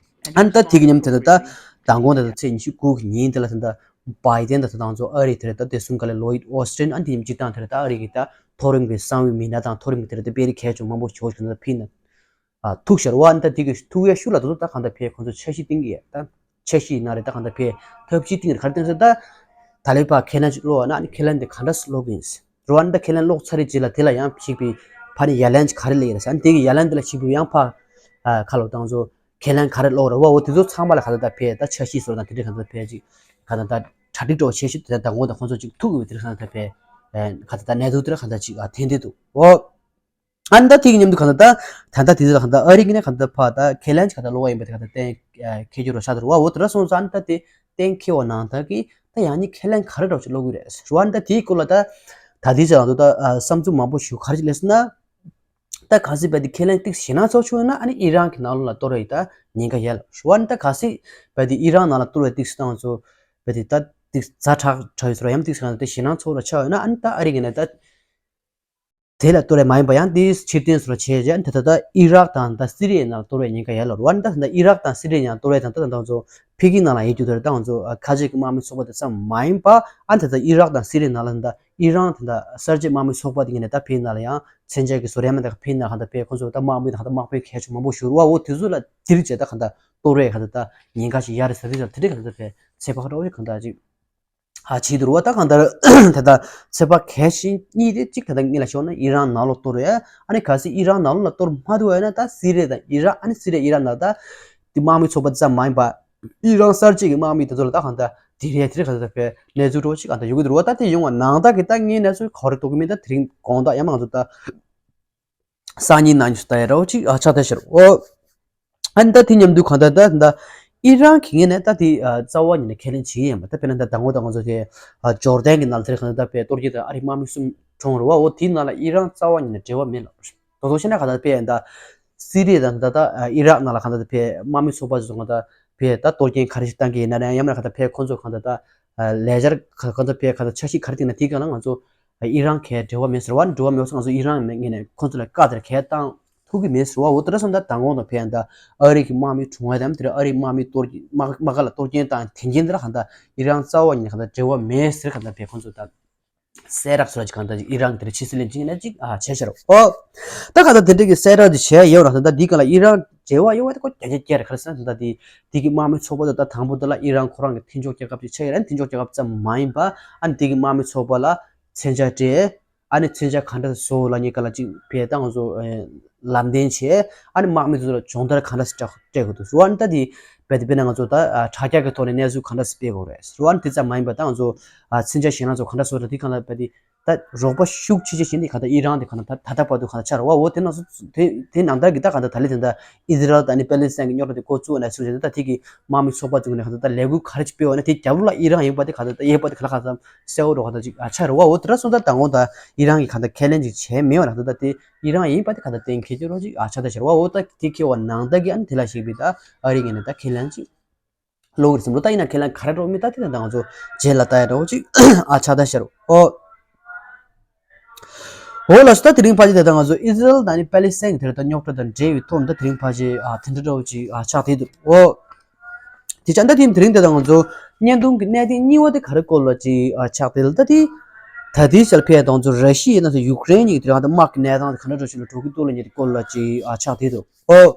ཨ་ནི་ད་དེ་གི་མཉམ་དེ་ད་ད་མདང་དགོང་ད་ད་ཚེས་ཉི་ཤུ་དགུ་གི་ཉིན་དེ་ལ་ད་ད་བའི་ཏན་ད་ད་དང་ཚོ་ཨ་རི་དེ་རེད་ད་བདེ་སྲུང་བཀའ་བློན་ལོ་ཡིད་ཨོ་སི་ཏྲིན་ཨ་ནི་དེ་ཉིན་སྤྱིར་བཏང་དེ་རེད་ད་ཨ་རི་གི་ད་མཐོ་རིམ་གི་གསང་བའི་མི་སྣ་དང་མཐོ་རིམ་གི་དེ་རེད་ད་དཔེ་རིགས་གལ་ཆེ་མང་པོ་ཞིག་ཞུ་ན་ཕིན་ན་ཨ་ཐུག་ཤར་བ་ཨ་ནི་ད་དེ་གི་ཐུག་ཡ་ཤུ་ལ་ད་ད་གང་ད་ཕེ་ཁོང་ཚོ་འཆར་གཞི་བཏིང་གི་ཡ་ད་འཆར་གཞི་ཡིན་ན་རེད་ད་གང་ད་ཕེ་ཐབས་ཇུས་བཏིང་གི་རེད་ག་རེ་བཏིང་ཟེར་ད་ད་ལེ་ཕ་ཁས་ལེན་ཅིག་ལོ་ཨ་ན་ཨ་ནི་ཁས་ལེན་དེ་ག་འདྲ་སློག་གི་ཡིན་ཟེར། རུ་ཝན་ད་ཁས་ལེན་ལོག་ཚར་རེ་རྗེས་ལ་དེ་ལ་ཡང་ཞིག་པའི་ཕ་ནི་ཡ་ལན་ག་རེ་ལེགས་རེད་ཟེར་དེ་གི་ཡ་ལན་དེ་ལ་ཞིག་པའི་ཡང་ཕ་ཁ་ལོ་དང་ཚོ་ཁས་ལེན་ག་རེ་ལོག་རེད་བ། འོ་དེ་ཚོ་ཚང་མ་ལ་ག་ད་ད་ཕེ་ད་འཆར་གཞི་བཟོ་དང་དེ་འདྲ་ག་ད་ཕེ་ཅིག་ག་ད་ད་གྲ་སྒྲིག་གྲོགས་བྱེད་ཤུགས་དེ་ད་ད་ངོ་ད་ཁོང་ཚོ་ཅིག་ཐུག་གི་དེ་ག་ད་ཕེ་ག་ད་ད་གནས་ཚུལ་དེ་ག་ད་ཅིག་ཨ་ཐེན་དེ་འདུག་འོ། ཨ་ནི་ད་དེ་གི་མཉམ་དུ་ག་ད་ད་ད་ད་དེ་ཚོ་ལ་ག་ད་ཨ་རི་གི་ནས་ག་ད་ཕ་ད་ཁས་ལེན་ག་ད་ལོག་བ་ཡིན་པ་དེ་ག་ད་གཏན་ཁེལ་རྒྱུ་རོ་ཤ་དར་བ་འོ་དེ་ར་སོང་ཙང་ཨ་ནི་ད་དེ་གཏན་ཁེལ་བ་ནང་ད་གི་ད་ཡང་ནི་ཁས་ལེན་ག་རེ་འདྲ་ཞིག་ལོག་གི་རེད་ཞུ་བ་ནི་ད་དེའི་སྐོར་ལ་ད་ད་དེ་ཚོ་ལ་ད་བསམ་ཚུལ་མང་པོ་ཞུ་ག་རེ་ཞིག་ལས་སོང་ན་ད་གལ་སྲིད་པ་དེ་ཁས་ལེན་ཏིག་ཞེ་ན་ཚོགས་ཆོག་ན་ཨ་ནི་ཨི་རན་གི་ནང་ལོགས་ལ་གཏོར་བའི་ད་ཉེན་ཁ་ཡོད་ལ་ཞུ་བ་ནི་ད་གལ་སྲིད་པ་དེ་ཨི་རན་ནང་ལ་གཏོར་བའི་ཏིག་སྟངས་ཚོ་པ་དེ་ད་ཏིག་ཛ་དྲག་དྲག་ཡོད་ཚོ་ལ་ཡང་ཏིག་ཞེ་ན་ད་ཞེ་ན་ཚོགས་ལ་ཆགས་ཡོད་ན་ཨ་ནི་ད་ཨ་རི་གི་ནས་ད། དེ་ལ་གཏོར་བ་མ་ཡིན་པ་ཡང་དེའི་ཕྱིར་འཐེན་སོགས་བྱས་རྗེས་ད་ལྟ་ད་ཨི་རག་དང་ད་སི་རི་ཡའི་ནང་གཏོར་བའི་ཉེན་ཁ་ཡོད་ལ་རུ་བ་ད་ད་ཨི་རག་དང་སི་རི་ཡའི་ནང་གཏོར་བའི་དང་ད་ད་ང་ཚོ་ཕི་གི་ནང་ལ་ཡོད་རྒྱུ་དེ་རེད། ད་ང་ཚོ་ཁ་ཆེ་གི་དམག་མི་ཚོགས་པ་དེ་ཙམ་མ་ཡིན་པ་ཨ་ད་ད་ཨི་རག་དང་སི་རི་ཡའི་ནང་ལ་ད་ཨི་རན་ད་ད་གསར་བརྗེ་དམག་མི་ཚོགས་པ་དེ་ངེས་ནས་ད་ཕི་ནང་ལ་ཡང་མཚོན་ཆ་གི་བཟོ་རིམ་ད་ཕི་ནང་ད་ཕེ་ཁོ་ཚོ་ད་དམག་མི་དང་ད་དམག་དཔོན་གལ་ཆེ་མང་པོ་ཞུ་རུ་བ་འོ་དེ་ཚོ་ལ་དེ་རིགས་བྱས་ད་ག་ད་གཏོར་བའི་ག་ད་ད་ཉེན་ཁ་ཞིག་ཡ་རེད་ཟེར་དེ་ཚོ་དེ་རིགས་ག་ད་ད་ཕེ་ཚེ་བག་རོགས་ཡོད་གང་ད་ཅིག་ཧ་ཆེ་དུ་རུ་བ་ད་གང་ལྟར་ད་ལྟ་ཚོད་དཔག་གལ་ཆེ་གཉིས་དེ་གཅིག་ད་ལྟ་ངེད་ལ་ཤོར་ན་ཨི་རན་ནང་ལོགས་གཏོར་རེད། ཨ་ནི་གལ་སྲིད་ཨི་རན་ནང་ལོགས་ལ་གཏོར་མ་ཐུབ་ཡོད་ན་ད་སི་རི་ཡ་དང་ཨི་རན་ཨ་ནི་སི་རི་ཡ་ཨི་རན་ནང་ད་དེ་དམག་མི་ཚོགས་པ་ཙམ་མ་ཡིན་པ་ཨི་རན་གསར་བརྗེ་གི་དམག་མི་དེ་ཚོ་ལ་ད་གང་ལྟར་དེ་རེད་དེ་རེད་ག་ད་ལྟ་བའི་གནས་ཚུལ་འདྲ་བོ་ཅིག་གང་ལྟར་ཡོང་གི་འདུག་རུ་བ། ད་དེ་ཡོང་བ་ནང་ད་གི་ད་ངའི་གནས་ཚུལ་ག་རེ་རྟོགས་གི་མིན་ད་དེ་རིང་དགོང་དག་ཡང་མ་ང་ཚོ་ད། སང་ཉིན་གནངས་ཉིན་སུ་ལྟ་ཡ་རོ་ཅིག་ཨ་ཆགས་ད་ཤར་འོ། ཨ་ནི་ད་དེ་མཉམ་དུ་གང་ལྟར་ད་ད་ཨི་རན་གྱི་ངོས་ནས་ད་དེ་རྩ་བ་ཉིད་ནས་ཁས་ལེན་བྱེད་ཀྱི་ཡིན་པ་ད་དཔེར་ན་ད་ད་ངོ་ད་ང་ཚོ་དེ་ཇོར་དན་གྱི་ནང་དེར་གང་ལྟར་ད་དཔེ་གཏོར་སྐྱོན་དང་ཨ་རིའི་དམག་མི་གསུམ་གྲོངས་རེད་བ། འོ་དེའི་ནང་ལ་ཨི་རན་རྩ་བ་ཉིད་ནས་འབྲེལ་བ་མེད་ལ། དོ་དོ་ཤེས་ན་གང་ལྟར་དཔེ་ད་སི་རི་ཡ་དང་ད་ད་ཨི་རག་ནང་ལ་གང་ལྟར་དཔེ་དམག་མི་ཚོགས་པ་ཚོ་གང་ལྟར་དཔེ་ད་གཏོར་སྐྱོན་ག་རེ་ཞིག་བཏང་གི་ཡིན་ན་ཡང་ཡང་ན་གང་ལྟར་དཔེ་ཁོང་ཚོ་གང་ལྟར་ད། ལས་འཆར་ག་ག་ཚོད་ཕེ་ག་ཚོད་འཆར་གཞི་ག་རེ་བཏིང་ན་དེའི་སྒང་ལ་ང་ཚོ་ཨི་རན་གྱི་འབྲེལ་བ་མེད་ཟེར་བ་འབྲེལ་བ་མེད་སོང་ང་ཚོ་ཨི་རན་ངོས་ནས་ཁོང་ཚོ་ལ་བཀའ་དེར་གས་བཏང་ཐུབ་ཀྱི་མེད་ཟེར་བ། འོ་དེ་འདྲ་སོང་ད་དང་པོ་ནས་ཕེ་ཡང་ད་ཨ་རི་གི་དམག་མི་གྲོངས་ཡ་དམ་དེར་ཨ་རིའི་དམག་མི་གཏོར་དམག་དམག་སྒར་ལ་གཏོར་སྐྱོན་བཏང་དེ་འགན་དེར་གང་ལྟར་ཨི་རན་རྩ་བ་ཉིད་ནས་གང་ལྟར་འབྲེལ་བ་མེད་ཟེར་གང་ལྟར་ཕེ་ཁོང་ཚོ་ད་ གསལ་བསྒྲགས་ཚོ་ལ་ཅིག་གང་ལྟར་ཅིག་ཨི་རན་གྱི་དེ་རིང་ཕྱི་སྲིད་བློན་ཆེན་ནས་ཅིག་ཨ་བྱས་ཤར་ཨོ། ད་གང་ལྟར་དེ་འདྲ་གི་གསལ་བསྒྲགས་ཅིག་བྱས་ཡོད་ར། ད་ལྟ་འདི་ག་ལ་ཨི་རན་འབྲེལ་བ་ཡོད་པ་དེ་ཁོ་རྒྱ་ཆེ་རྒྱ་རེད། ག་རེ་ཟེར་ན་ད་ལྟ་དེ་དེ་གི་དམག་མི་ཚོགས་པ་དེ་ད་དང་པོ་དེ་ལ་ཨི་རན་ཁོ་རང་གི་མཐུན་ཕྱོགས་རྒྱལ་ཁབ་ཅིག་ཆགས་ཡོད་ར། མཐུན་ཕྱོགས་རྒྱལ་ཁབ་ཙམ་མ་ཡིན་པ་ཨ་ནི་དེ་གི་དམག་མི་ཚོགས་པ་ལ་མཚོན་ཆ་སྤྲད། ཨ་ནི་མཚོན་ཆ་ག་འདྲ་བཟོ་ལབ་མཁན་ག་ལ་ཅིག་བས་ད་ང་ཚོ་ཨེ་ལམ་སྟོན་བྱས། ཨ་ནི་དམག་མི་ཚོ་ལ་སྦྱོང་བརྡར་ག་འདྲ་སྤྲད་སྤྲད་དགོས་འདུག་ཟེར་བ། ཨ་ནི་ད་དེ་བས་དེ་དཔེར་ན་ང་ཚོ་ད་ཨ་དྲ་རྒྱ་གི་ཐོག་ནས་གནས་ཚུལ་ག་འདྲ་སྤེལ་དགོས་རེད་ཟེར་བ། ཨ་ནི་དེ་ཙམ་མ་ཡིན་པ་ད་ང་ཚོ་ཨ་མཚོན་ཆ་གཞན་ལ་ཚོ་ག་འདྲ་བཟོ་རེད། དེ་ག་ལ་བས་དེ་ད་རོགས་པ་ཤུགས་ཆེ་ཆེ་བྱས་ནས་ག་ད་ཨི་རན་དེ་ག་ན་ད་ད་ལྟ་བར་དུ་ག་ན་ཆགས་རེད་བ། འོ་དེ་ནང་ཚོ་དེ་དེ་ནང་ལྟར་གི་ད་ག་ད་ད་ལས་དེ་ད་ཨི་ཟི་རལ་དང་ཨ་ནི་པེ་ལི་སི་ཐན་གི་རྙོག་དྲ་དེ་འགོ་བཙུགས་ནས་སུ་བྱས་ད་དེ་གི་དམག་མི་ཚོགས་པ་ཚོ་ནས་ག་ད་ད་ལས་འགུལ་ག་རེ་ཅིག་སྤེལ་བ་ན་དེ་རྒྱབ་ལ་ཨི་རན་ཡིན་པ་དེ་ག་ད་ད་ཡོད་པ་དེ་ག་ལ་ག་ད་གསལ་བོ་རོགས་ད་ཅིག་ཨ་ཆགས་རེད་བ། འོ་དེ་འདྲ་སོང་ཙང་ད་འོ་ད་ཨི་རན་གྱི་ག་ད་ཁས་ལེན་ཅིག་བྱས་མེད་བ་ན་ད་ད་དེ་ཨི་རན་ཡིན་པ་དེ་ག་ད་གཏན་འཁེལ་གྱི་རོགས་ཅིག་ཨ་ཆགས་ད་ཤར་བ། འོ་ད་དེ་ཁེལ་བ་ནང་ད་གི་ཨ་ནི་དེ་ལ་ཞིག་པའི་ད་ཨ་རི་ངས་ནས་ད་ཁས་ལེན་ཅིག་ལོག་གི་རེད་བསམ་རོགས། ད་ཡིན་ན་ཁས་ལེན་ག་རེ་རོགས་མི་ད་དེ་ད་ང་ཚོ་རྗེས་ལ་ད་ཡ་རོགས་ཅིག་ཨ་ཆགས་ད་ཤར་འོ། འོ་ལགས་སོ། ད་དེ་རིང་ཕལ་ཆེར་དེ་ད་ང་ཚོ་ཨི་ཟི་རལ་དང་ཨ་ནི་པེ་ལི་སི་ཐན་གྱི་དེ་ད་རྙོག་དྲ་དང་འབྲེལ་བའི་ཐོག་ནས་ད་དེ་རིང་ཕལ་ཆེར་ཨ་དེ་འདྲ་རོགས་ཅིག་ཨ་ཆགས་དེ་འདུག་འོ། དེ་ཆ་འདྲ་དེ་དེ་རིང་དེ་དང་ང་ཚོ་བརྙན་ཐུང་གི་གནད་དོན་གཉིས་པ་དེ་ག་རེ་སྐོར་ལ་ཅིག་ཨ་ཆགས་དེ་ལ་ད་དེ་ད་དེའི་ཞལ་ཕེ་དང་ཚོ་ར་ཤི་ཡ་ན་ཚོ་ཡུཀ་རེན་གཉིས་ཀྱི་དེ་རང་དང་དམག་གི་གནས་སྟངས་དེ་ག་འདྲ་འགྲོ་བཞིན་ལ་འགྲོ་གི་འདུག་ལ་ཉེ་དེ་སྐོར་ལ་ཅིག་ཨ་ཆགས་དེ་འདུག་ཨོ།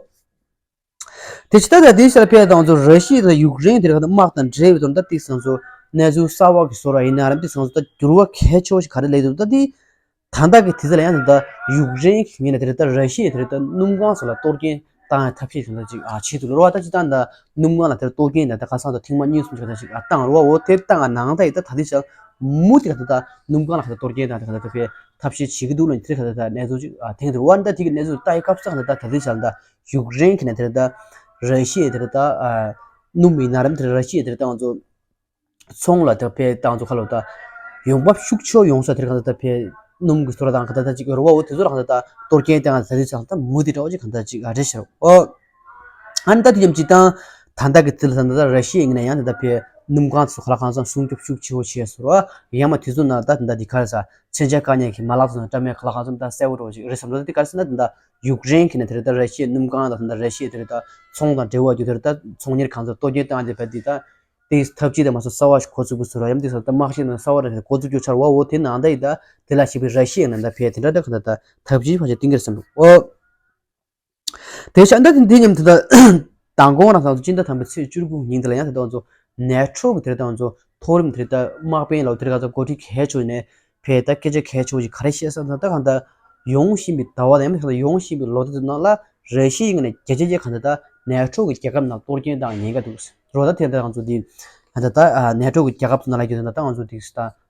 དེ་ཕྱི་ད་ད་དེའི་ཞལ་ཕེ་དང་ཚོ་ར་ཤི་ཡ་དང་ཡུཀ་རེན་དེ་རང་དང་དམག་དང་འབྲེལ་བའི་དོན་ད་ཏིག་སང་ཚོ་གནས་ཚུལ་གསར་བ་གི་བཟོ་ར་ཡིན་ན་རམ་ཏིག་སང་ཚོ་ད་འགྱུར་བ་གལ་ཆེ་བ་ཞིག་ག་རེ་སླེབས་འདུག་ད་དེ། ད་ལྟ་གི་དུས་ཚོད་ལ་ཡང་ད་ལྟ་ཡུཀ་རེན་གྱི་ངོས་ནས་དེ་རེད་ད་ར་ཤི་ཡས་དེ་རེད་ད་སྣུམ་ཁང་སོགས་ལ་གཏོར་སྐྱོན་བཏང་ཡ་ཐབས་ཤེས་དེ་འདྲ་ཅིག་ཨ་བྱེད་འདུག་ལོ་བ། ད་ཅི་ད་ད་སྣུམ་ཁང་ལ་དེར་གཏོར་སྐྱོན་དང་ད་ཁ་སང་ད་ཐེངས་མ་གཉིས་གསུམ་ཅིག་ད་ཅིག་ཨ་བཏང་རོ་བ། འོ་དེ་བཏང་ང་ནང་ད་ཡི་ད་ད་དེ་ཞག་མུ་དེ་ད་ད་སྣུམ་ཁང་ལ་ད་གཏོར་སྐྱོན་དང་ད་ད་ད་ཕེ་ཐབས་ཤེས་བྱེད་ཀྱི་འདུག་ལ་དེ་ད་ད་ད་གནས་ཚུལ་ཅིག་ཨ་ཐེངས་དེ་རོ་བ། ད་དེ་གི་གནས་ཚུལ་ལྟ་ཡི་སྐབས་སུ་ད་ད་དེ་ཞག་ད་ཡུཀ་རེན་གྱི་ནས་དེར་ད་ར་ཤི་ཡས་དེར་ད་ཨ་སྣུམ་ཡིན་ན་རམ་དེར་ར་ཤི་ཡས་དེར་ད་ང་ཚོ། ཚོང་ལ་ད་ཕེ་བཏང་ཚོ་ཁ་ལོ་ད་ཡོང་འབབ་ཤུགས་ཆེ་ཡོང་ས་དེར་གང་ལྟར་ད་ཕེ་སྣུམ་གྱི་ཚོ་ར་དང་གང་ལྟར་ད་ཅིག་ཡོད་རེད་བ། འོ་དེ་ཚོ་ལ་གང་ལྟར་ད་གཏོར་སྐྱོན་བཏང་ད་དེ་ཚང་ད་མུ་དེ་འདྲ་བ་ཅིག་གང་ལྟར་ཅིག་ཨ་རེད་ཤག་ཨོ། ཨ་ནི་ད་དེ་ཉམས་ཅིག་དང་ད་ལྟ་གི་ཚིལ་ད་ད་ར་ཤི་ཡའི་ངོས་ནས་ཡང་ད་ད་ཕེ་སྣུམ་ཁང་ཚོ་ཁ་ལ་ཁང་ཚང་སྲུང་སྐྱོབ་ཤུགས་ཆེ་བོ་བྱས་སོ་ར། ཡང་མ་དེ་ཚོ་ན་ད་ད་འདི་ག་རེ་ས་མཚོན་ཆ་བཀག་ཉར་གྱི་མ་ལག་ཚོ་ན་བཀྲམ་ཡ་ཁ་ལ་ཁང་ཚང་ད་གསལ་བོ་འདྲ་བ་ཅིག་རེད་བསམ་ད་དེ་ག་རེ་ཟེར་ན་ད་ད་ཡུཀ་རེན་གྱི་ནས་དེར་ད་ར་ཤི་ཡའི་སྣུམ་ཁང་དང་ད་ད་ར་ཤི་ཡའི་དེར་ད་ཚོང་དང་འབྲེལ་བ་རྒྱུ་དེར་ད་ཚོང་གཉེར་ཁང་ཚོ་གཏོར་སྐྱོན་བཏང་དེ་བས་དེ་ད། དེ་ཐབས་ཇུས་དེ་མ་སོང་གསར་བ་ཞིག་འགོ་བཙུགས་པ་ཚོ་ར་ཡམ་དེ་ས་ད་དམག་ཤེད་ནང་གསར་བ་ར་དེ་འགོ་བཙུགས་རྒྱུ་ཆར་བ། འོ་དེ་ནང་ད་ཡི་ད་དེ་ལ་ཞིག་པའི་ར་ཤི་ཡའི་ནང་ད་ཕེ་དེ་འདྲ་ད་ག་ད་ད་ཐབས་ཇུས་ཕ་ཆ་བཏིང་གེར་སམ་འོ། དེ་ཤ་འདྲ་དེ་དེ་ཉམས་དེ་ད་མདང་དགོང་རང་ས་ཚོ་སྤྱི་ཟླ་ཐམ་པའི་ཚེས་བཅུ་དགུ་ཉིན་དེ་ལ་ཡང་དེ་ད་ང་ཚོ་ནེ་ཊོ་གི་དེ་ད་ང་ཚོ་མཐོ་རིམ་དེ་ད་དམག་དཔོན་ལ་དེ་ག་ཚོ་འགོ་ཁྲིད་གལ་ཆེ་ནས། ཕེ་ད་སྐད་ཆ་གལ་ཆེ་བོ་ཞིག་ག་རེ་བཤད་ས་ད་ད་གང་ལྟར་ཡོང་བཞིན་པའི་ཟླ་བ་དང་ཡང་མིན་ད་ཡོང་བཞིན་པའི་ལོ་ཟླ་དེ་ནང་ལ་ར་ཤི་ཡའི་ངོས་ནས་རྒྱ་ཆེ་ཆེ་གང་ལྟར་ད་ནེ་ཊོ་གི་རྒྱལ་ཁབ་ནང་གཏོར་སྐྱོན་བཏང་ཉེན་ཁ་འདུག་རོ། ད་དེ་ད་ང་ཚོ་འདི་གང་ལྟར་ད་ནེ་ཊོ་གི་རྒྱལ་ཁབ་ཚོ་ནང་ལ་རྒྱུ་ད་ད་ང་ཚོ་འདི་ད་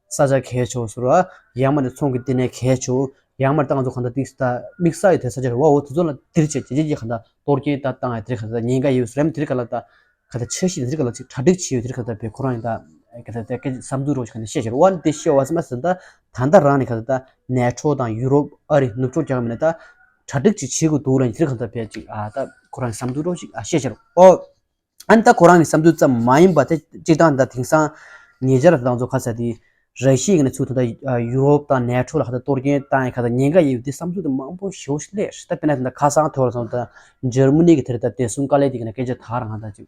ས་ཆ་གལ་ཆེ་བོ་སོ་ར་ཡང་མ་ནས་ཚོང་གི་ལྟེ་གནས་གལ་ཆེ་བོ་ཡང་མ་ད་ང་ཚོ་གང་ལྟར་འདི་ད་དམིགས་བསལ་ཡོད་དེ་ས་ཆ་རེད་བ། འོ་དེ་ཚོ་ལ་དེར་ཆེ་རྒྱ་ཆེ་ཆེ་གང་ལྟར་གཏོར་སྐྱོན་ད་བཏང་ཡ་དེ་གང་ལྟར་ཉེན་ཁ་ཡོད་སོ་ར་ཡང་དེ་ག་ལ་ད། ག་ད་འཆར་གཞི་དེ་ག་ལ་ཅིག་གྲ་སྒྲིག་བྱས་ཡོད་དེ་ག་ད་བས་ཁོ་རང་ཡིན་ད་ག་ད་ད་སྐད་བསམ་ཚུལ་རོགས་ཤིག་ག་ནས་བཤད་ཤར་བ་ནི་དེ་བཤད་བ་སེམས་མ་ཟིན་ད་ད་ད་རང་ནས་ག་ད་ད་ནེ་ཊོ་དང་ཡུ་རོབ་ཨ་རི་ནུབ་ཕྱོགས་རྒྱལ་ཁབ་མིན་ན་ད་གྲ་སྒྲིག་ཅིག་བྱེད་དགོས་འདུག་ལ་ཡིན་དེ་ག་ད་བས་ཅིག་ཨ་ད་ཁོ་རང་གི་བསམ་ཚུལ་རོགས་ཤིག་ཨ་བཤད་ཤར་ཨོ། ཨ་ནི་ད་ཁོ་རང་གི་བསམ་ཚུལ་ཙམ་མ་ཡིན་པ་དེ་སྤྱིར་བཏང་ད་དེང་སང་ཉེ་ཆར་ད་ང་ཚོ་ག་ས་དེ། ར་ཤི་ཡའི་ངོས་ནས་ཚུར་ད་ལྟ་ཡུ་རོབ་དང་ནེ་ཊོ་ལ་ཁ་ད་གཏོར་སྐྱོན་བཏང་ཡ་ཁ་ད་ཉེན་ཁ་ཡོད་དེ་བསམ་ཚུལ་དེ་མང་པོ་ཞེ་པོ་ཞིག་སླེབས་ད་དཔེར་ན་ད་ཁ་སང་ཐོག་ལ་སོང་ད་འཇར་མ་ནི་གི་དེར་ད་བདེ་སྲུང་བཀའ་བློན་དེ་གི་ནས་སྐད་ཆ་དག་རང་ད་ཅིག་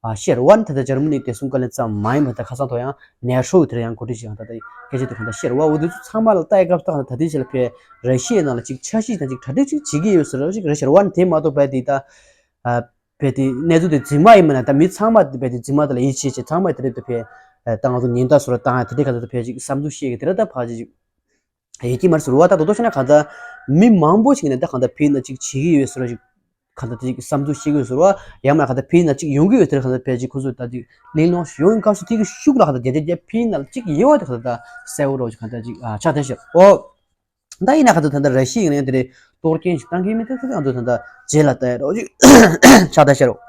ཨ་བཤད་རོ་བ་ནི་ད་ད་འཇར་མ་ནི་བདེ་སྲུང་བཀའ་བློན་ཙམ་མ་ཡིན་པ་ད་ཁ་སང་ཐོག་ཡང་ནེ་ཊོ་གི་དེར་ཡང་འགོ་ཁྲིད་ཅིག་ཡང་ད་ད་སྐད་ཆ་དེ་གང་ད་བཤད་རོ་བ། འོ་དེ་ཚོ་ཚང་མ་ལ་ལྟ་ཡ་སྐབས་ད་ད་དེ་ཆེད་ལ་ཕེ་ར་ཤི་ཡའི་ནང་ལ་ཅིག་འཆར་གཞི་ད་ཅིག་གྲ་སྒྲིག་ཅིག་བྱེད་ཀྱི་ཡོད་ཟེར་རོ་ཅིག་རེད་ཤར་བ་ནི་དེ་མ་གཏོགས་བས་དེ་ད། བས་དེ་གནས་ཚུལ་དེ་རྫུན་མ་ཡིན་མིན་ན་ད་མི་ཚང་མ་བས་དེ་རྫུན་མ་དེ་ལ་ཡིད་ཆེས་བྱེད་ཚང་མ་དེ་རེད་དེ་ཕེ། ད་ང་ཚོ་ཉེན་བརྡ་བཟོ་ར་བཏང་ཡ་དེ་འདྲའི་ག་ཚོད་དེ་ཕེ་ཅིག་བསམ་ཚུལ་བཤད་གི་དེ་ར་ད་ཕ་ཅིག་ཡིད་ཀྱི་མར་ཟུར་བ་ད་དོ་དོ་ཤེ་ན་ག་ད་མི་མང་པོ་ཞིག་ནས་ད་ག་ད་ཕེ་ན་ཅིག་བྱེད་གི་ཡོད་ཟེར་ར་ཅིག་ག་ད་དེ་ཅིག་བསམ་ཚུལ་བཤད་གི་ཡོད་ཟེར་བ་ཡང་མ་ག་ད་ཕེ་ན་ཅིག་ཡོང་གི་ཡོད་དེ་ར་ག་ད་ཕེ་ཅིག་ཁོ་ཚོ་ད་ཅིག་གླེང་སློང་ཡོང་སྐབས་སུ་དེ་གི་ཤུགས་ལ་ག་ད་རྒྱ་རྒྱ་རྒྱ་ཕེ་ན་ཅིག་ཡོད་དེ་ག་ད་ད་གསལ་བོ་རོ་ཅིག་ག་ད་ཅིག་ཆགས་ཐལ་ཤག་ཨོ། ད་ཡིན་ན་ག་ཚོད་ད་ལྟ་ར་ཤི་ཡའི་ངོས་ནས་དེ་རེད་གཏོར་སྐྱོན་ཞིག་བཏང་གི་མེད་དེ་ཚོད་ང་ཚོ་ད་ལྟ་རྗེས་ལ་ལྟ་ཡ་རོགས་ཅིག་ཆགས་ད་ཤར་རོ།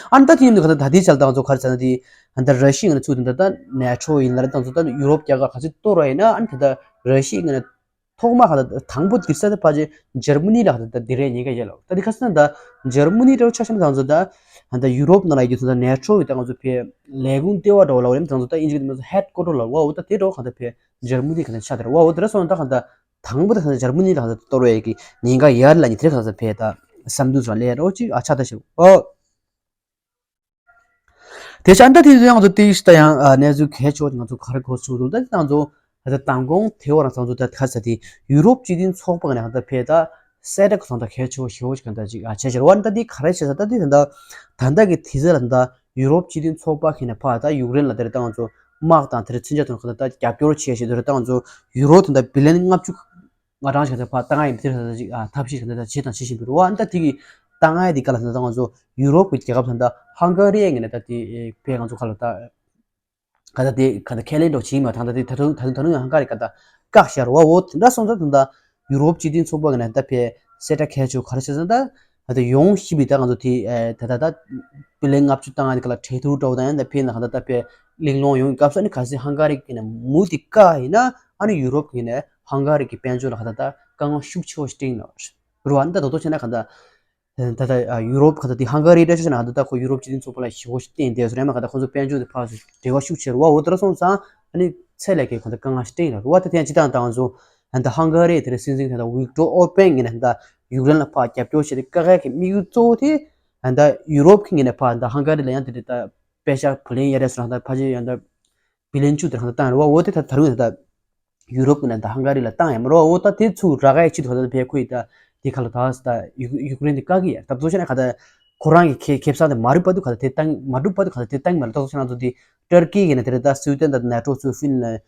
ཨ་ནི་ད་དེ་ཡིན་དུས་ག་ཚོད་ད་ལྟའི་ཆར་ད་ང་ཚོ་ག་རེ་ཟེར་ན་དེ་ད་ལྟ་ར་ཤི་ཡའི་ངོས་ནས་ཚུར་དེ་ད་ལྟ་ནེ་ཊོ་ཡིན་ལ་རེད་ད་ང་ཚོ་ད་ཡུ་རོབ་རྒྱལ་ཁབ་ག་ཚོད་གཏོར་བ་ཡིན་ན་ཨ་ནི་ད་ལྟ་ར་ཤི་ཡའི་ངོས་ནས་ཐོག་མ་ག་ཚོད་དང་པོ་དེ་ས་ད་ཕ་ཆེ་འཇར་མ་ནི་ལ་ག་ཚོད་ད་དེ་རེད་ཉེན་ཁ་ཡོད་ལ་ད་དེ་ག་ཚོད་ད་འཇར་མ་ནི་ད་ཆ་བཞག་ན་ད་ང་ཚོ་ད་ད་ལྟ་ཡུ་རོབ་ནང་ལ་ཡོད་དུས་ད་ནེ་ཊོ་ཡི་ད་ང་ཚོ་ཕེ་ལས་ཁུངས་ལྟེ་བ་འདྲ་བོ་ལ་འོ་རེད་ད་ང་ཚོ་ད་ཨིན་ཇི་གི་ད་ང་ཚོ་ཧེཌ་ཀོ་ཊར་ལ་འོ་འོ་ད་དེ་འདྲ་བོ་ག་ཚོད་ཕེ། འཇར་མ་ནི་ག་ཚོད་ཆགས་དེ་རེད་བ། འོ་དེ་འདྲ་སོང་ན་ད་ག་ཚོད་དང་པོ་དེ་ག་ཚོད་འཇར་མ་ནི་ལ་ག་ཚོད་གཏོར་བའི་གི་ཉེན་ཁ་ཡར་ལ་ཉེ་དེ་ག་ཚོད་ཕེ་ད་བསམ་འདུག་ཚོ་ལས་རོགས་ཅིག་ཨ་ཆགས་ད་ཤག་ཨོ། དེ་ཆ་ད་དེ་ཚོ་ཡང་ང་ཚོ་དེ་ཤི་ད་ཡང་གནས་ཚུལ་གལ་ཆེ་བ་ང་ཚོ་ག་རེ་གོ་ཚུལ་འདུག་ད་དེ་ང་ཚོ་ ད་ལྟ་མདང་དགོང་དེ་བར་ཚང་ཚོ་ད་ག་ས་དེ་ཡུ་རོབ་སྤྱི་མཐུན་ཚོགས་པ་ནས་ད་ཕེ་ད་གསལ་བསྒྲགས་ཚང་ད་གལ་ཆེ་བོ་ཞེ་བོ་ཞིག་ད་ཅིག་ཨ་བྱས་ཤར་བ་ད་དེ་ག་རེ་བྱས་ས་ད་དེ་ད་ད་ད་གི་དེ་ཚེ་ལ་ད་ཡུ་རོབ་སྤྱི་མཐུན་ཚོགས་པ་ཁེ་ནས་ཕ་ད་ཡུཀ་རེན་ལ་དེར་ད་ང་ཚོ་དམག་དང་དེར་མཚོན་ཆ་དང་ག་ད་རྒྱབ་སྐྱོར་བྱས་ཞེས་དེར་ད་ང་ཚོ་ཡུ་རོ་ད་ད་བི་ལན་ལྔ་བཅུ་ང་གྲངས་ཤིག་ད་ཕ་ད་ང་ཡིན་དེར་ད་ཅིག་ཨ་ཐབས་ཤེས་ད་ད་བྱས་དང་བྱེད་བཞིན་པའི་རུ་བ་ད་དེ་གི་ད་ང་ཡི་དེ་ག་ལ་ད་ད་ང་ཚོ་ཡུ་རོབ་ཀྱི་རྒྱལ་ཁབ་ད་ད་ཧང་ག་རི་ཡ་ངེ་ནས་ད་དེ་ཕེ་ང་ཚོ་ག་ལ་ད། ག་ད་དེ་ག་ད་ཁས་ལེན་འགྲོ་བྱེད་མ་ཐང་ད་དེ་ད་དུང་ད་དུང་ད་དུང་ཡང་ཧང་ག་རི་ག་ད་བཀག་ཤར་བ་འོ་དེ་འདྲ་སོང་ཙང་ད་ད་ཡུ་རོབ་སྤྱི་མཐུན་ཚོགས་པ་གི་ནས་ད་ཕེ་གསལ་བསྒྲགས་གལ་ཆེ་བོ་ག་རེ་བྱས་ཙང་ད་ད་དེ་ཡོང་ཤི་བི་ད་ང་ཚོ་དེ་ད་ད་ད་བི་ལན་ལྔ་བཅུ་བཏང་ཡ་དེ་ག་ལ་ཁྲལ་ཐུར་འགྲོ་བ་དང་ཡང་ད་ཕེ་ན་ག་ད་ད་ཕེ་གླེང་སློང་ཡོང་གི་སྐབས་སུ་ཨ་ནི་གལ་སྲིད་ཧང་ག་རི་གི་ནས་མུ་དེ་བཀག་ཡིན་ན་ཨ་ནི་ཡུ་རོབ་གི་ནས་ཧང་ག་རི་གི་དཔལ་འབྱོར་ལ་ག་ད་ད་དཀའ་ངལ་ཤུགས་ཆེ་བོ་ཞིག་འཕྲད་ཡིན་ནོ་རུ་བ་ཨ་ནི་ད་དོ་དོ་བྱས་ན་ག་ད། ད་ལྟ་ཡུ་རོབ་ག་ད་དེ་ཧང་ག་རི་འདྲ་ཆ་ན་ད་ལྟ་ཁོ་ཡུ་རོབ་སྤྱི་མཐུན་ཚོགས་པ་ལ་ཞེ་བོ་ཞིག་བརྟེན་བསྡད་སོང་རེད་མ་ག་ད་ཁོ་ཚོ་དཔལ་འབྱོར་དེ་ཕར་ཚུར་འབྲེལ་བ་ཤུགས་ཆེ་རུ་བ་འོ་དེ་འདྲ་སོང་ཙང་ཨ་ནི་ཚད་ལས་བརྒལ་ཁོ་ད་དཀའ་ངལ་ཞིག་འཕྲད་ཡིན་རུ་བ་ད་དེ་ཡང་སྤྱི་བཏང་དང་ཚོ་ད་ལྟ་ཧང་ག་རི་དེ་རེད་སྲིད་འཛིན་ད་ལྟ་ཝིག་ཏོར་ཨོར་པན་ངེས་ནས་ད་ཡུཀ་རེན་ལ་ཕར་རྒྱབ་སྐྱོར་བྱས་ཏེ་བཀག་ཡག་གི་དམིགས་ཡུལ་གཙོ་བོ་དེ་ད་ལྟ་ཡུ་རོབ་ཀྱི་ངེས་ནས་ཕར་ད་ཧང་ག་རི་ལ་ཡང་དེ་རེད་ད་པེ་ཤག་བུ་ལེན་ཡ་རེད་སོང་ད་ཕ་ཆེ་ཡང་ད། བི་ལན་བཅུ་དེར་གང་ལྟར་བཏང་རེད་བ། འོ་དེ་ད་ད་རུང་ད་ཡུ་རོབ་ཀྱི་ནང་ད་ཧང་ག་རི་ལ་བཏང་ཡ་མ་རེད་བ། འོ་ད་དེ་ཚུར་རག་ཡ་ཆེད་དུ་གང་ལྟར་བས་ཁོ་ཡི་ད་དེ་ག་ལ་ད་ད་ཡུ་ཡུཀ་རེན་དེ་བཀག་གི་ཡ་ད་བཟོ་ཤ་ན་ག་ད་ཁོ་རང་གི་ཁེ་ཁེ་བཟང་དེ་མ་རུབ་པ་དུ་ག་ད་དེ་བཏང་མ་རུབ་པ་དུ་ག་ད་དེ་བཏང་མ་རེད། ད་བཟོ་ཤ་ན་ཚོ་དེ་ཏར་ཀི་ཡི་ནས་དེ་རེད་ད་སུའི་ཏན་ད་ནེ་ཊོ་ཚུ་ཧྥིན་ལན་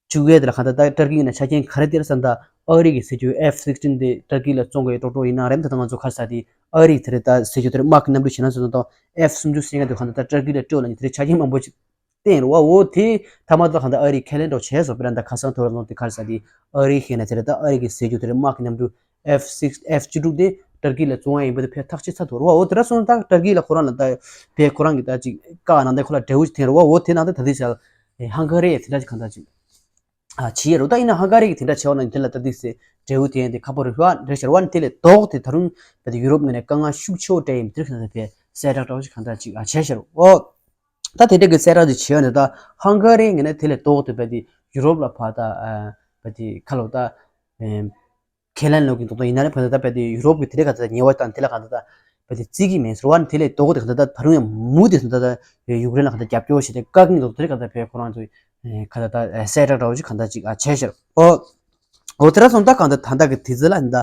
བཅུག་ཡས་དེ་ལ་ག་ད་ད་ཏར་ཀི་ཡི་ནས་ཆ་རྐྱེན་ག་རེ་དེ་རེད་ས་ད་ཨ་རི་གི་ཟེར་རྒྱུ་ཨེཕ་སིག་སྟིན་དེ་ཏར་ཀི་ལ་བཙོང་གི་ཡོད་ཀྲོག་ཀྲོག་ཡིན་ན་རེད། ད་ད་ང་ཚོ་ཁ་ས་དེ་ཨ་རི་དེ་རེད་ད་ཟེར་རྒྱུ་དེ་རེད་དམག་གི་གནམ་གྲུ་བྱེད་ན་ཚོ་ད་ཨེཕ་སུམ་ཅུ་སེ་ལྔ་དེ་ག་ད་ད་ཏར་ཀི་ལ་སྤྲོད་ལ་ནི་དེ་རེད་ཆ་རྐྱེན་མང་པོ་ཅིག་བསྟན་རུ་བ། འོ་དེ་ཐ་མ་ད་གང་ལྟར་ཨ་རིའི་ཁས་ལེན་འགྲོ་བྱས་སོ། དཔེར་ན་ད་ཁ་སང་ཐོ་རངས་ལོང་དེ་ག་རེ་ཟ་དེ་ཨ་རིའི་ཤེས་ན་དེ་རེད་ད་ཨ་རི་གི་ཟེར་རྒྱུ་དེ་རེད་དམག་གི་གནམ་གྲུ་ཨེཕ་སིགས་ཨེཕ་བཅུ་དྲུག་དེ་ཏར་ཀི་ལ་བཙོང་བ་ཡིན་པ་དེ་ཕེ་ཐག་ཆོད་ཚར་འདུག་རུ་བ། འོ་དེ་འདྲ་སོང་ད་ཏར་ཀི་ལ་ཁོ་རང་ལ་ད་ཕེ་ཁོ་རང་གི་ད་ཅིག་བཀའ་ནང་ད་ཁོ་ལ་འབྲས་བུ་ཅིག་ཐེན་རུ་བ། འོ་དེ་ནང་ད་ད་དེ་ཟ་ཧང་ག་རི་དེ་འདྲ་ཅིག་གང་ད་ཅིག་ཨ་བྱེད་ཡ་རུ་ད་ཡིན་ན་ཧང་ག་རི་གི་དེ་འདྲ་བྱས་བ་ན་དེ་ལ་ད་དེ་ཟེ་འབྲས་བུ་དེ་ཡང་དེ་ཁག་པོ་རེད་བ་རེད་ཤར་བ་ནི་དེ་ལས་ལྡོག་དེ་ད་རུང་ད་དེ་ཡུ་རོབ་ངོས་ནས་དཀའ་ངལ་ཤུགས་ཆེ་བོ་སྤྲད་ཡིན་དེ་རིགས་ད་ད་ཕེ་གསལ་བསྒྲགས་འདྲ་བོ་ཅིག་གང་ད་ཅིག་ཨ་བྱས་ཤར་བ། ད་དེ་འདྲ་གི་གསལ་བསྒྲགས་དེ་བྱས་ཡོད་ནས་ད་ཧང་ག་རི་ངོས་ནས་དེ་ལས་ལྡོག་སྟེ་བས་དེ་ཡུ་རོབ་ལ་ཕར་ད་བས་དེ་ཁ་ལོ་ད་ཁས་ལེན་ལོག་གི་འདུག་ད་ཡིན་ན་རེ་བ་ད་བས་དེ་ཡུ་རོབ་ཀྱི་དེ་འདྲ་ག་ད་ཉེ་བ་དང་དེ་ལ་ག་ད་ད་བས་དེ་བརྩི་གི་མེད་ཟེར་བ་ནི་དེ་ལས་ལྡོག་དེ་ག་ད་ད་ད་རུང་ཡང་མུ་དེ་ད་ད་ཡུཀ་རེན་ལ་ག་ད་རྒྱབ་སྐྱོར་བྱས་ཏེ་བཀག་གི་འདུག་དེ་ག་ད་བས་ཁོ་རང་ཚོ་ག་ད་ད་གསལ་བསྒྲགས་འདྲ་བོ་ཅིག་གང་ད་ཅིག་ཨ་བྱས་ཤར་ཨོ། འོ་དེ་ར་སོང་ད་གང་ད་ད་ད་གི་དེ་ཚོ་ལ་ཡིན་ད།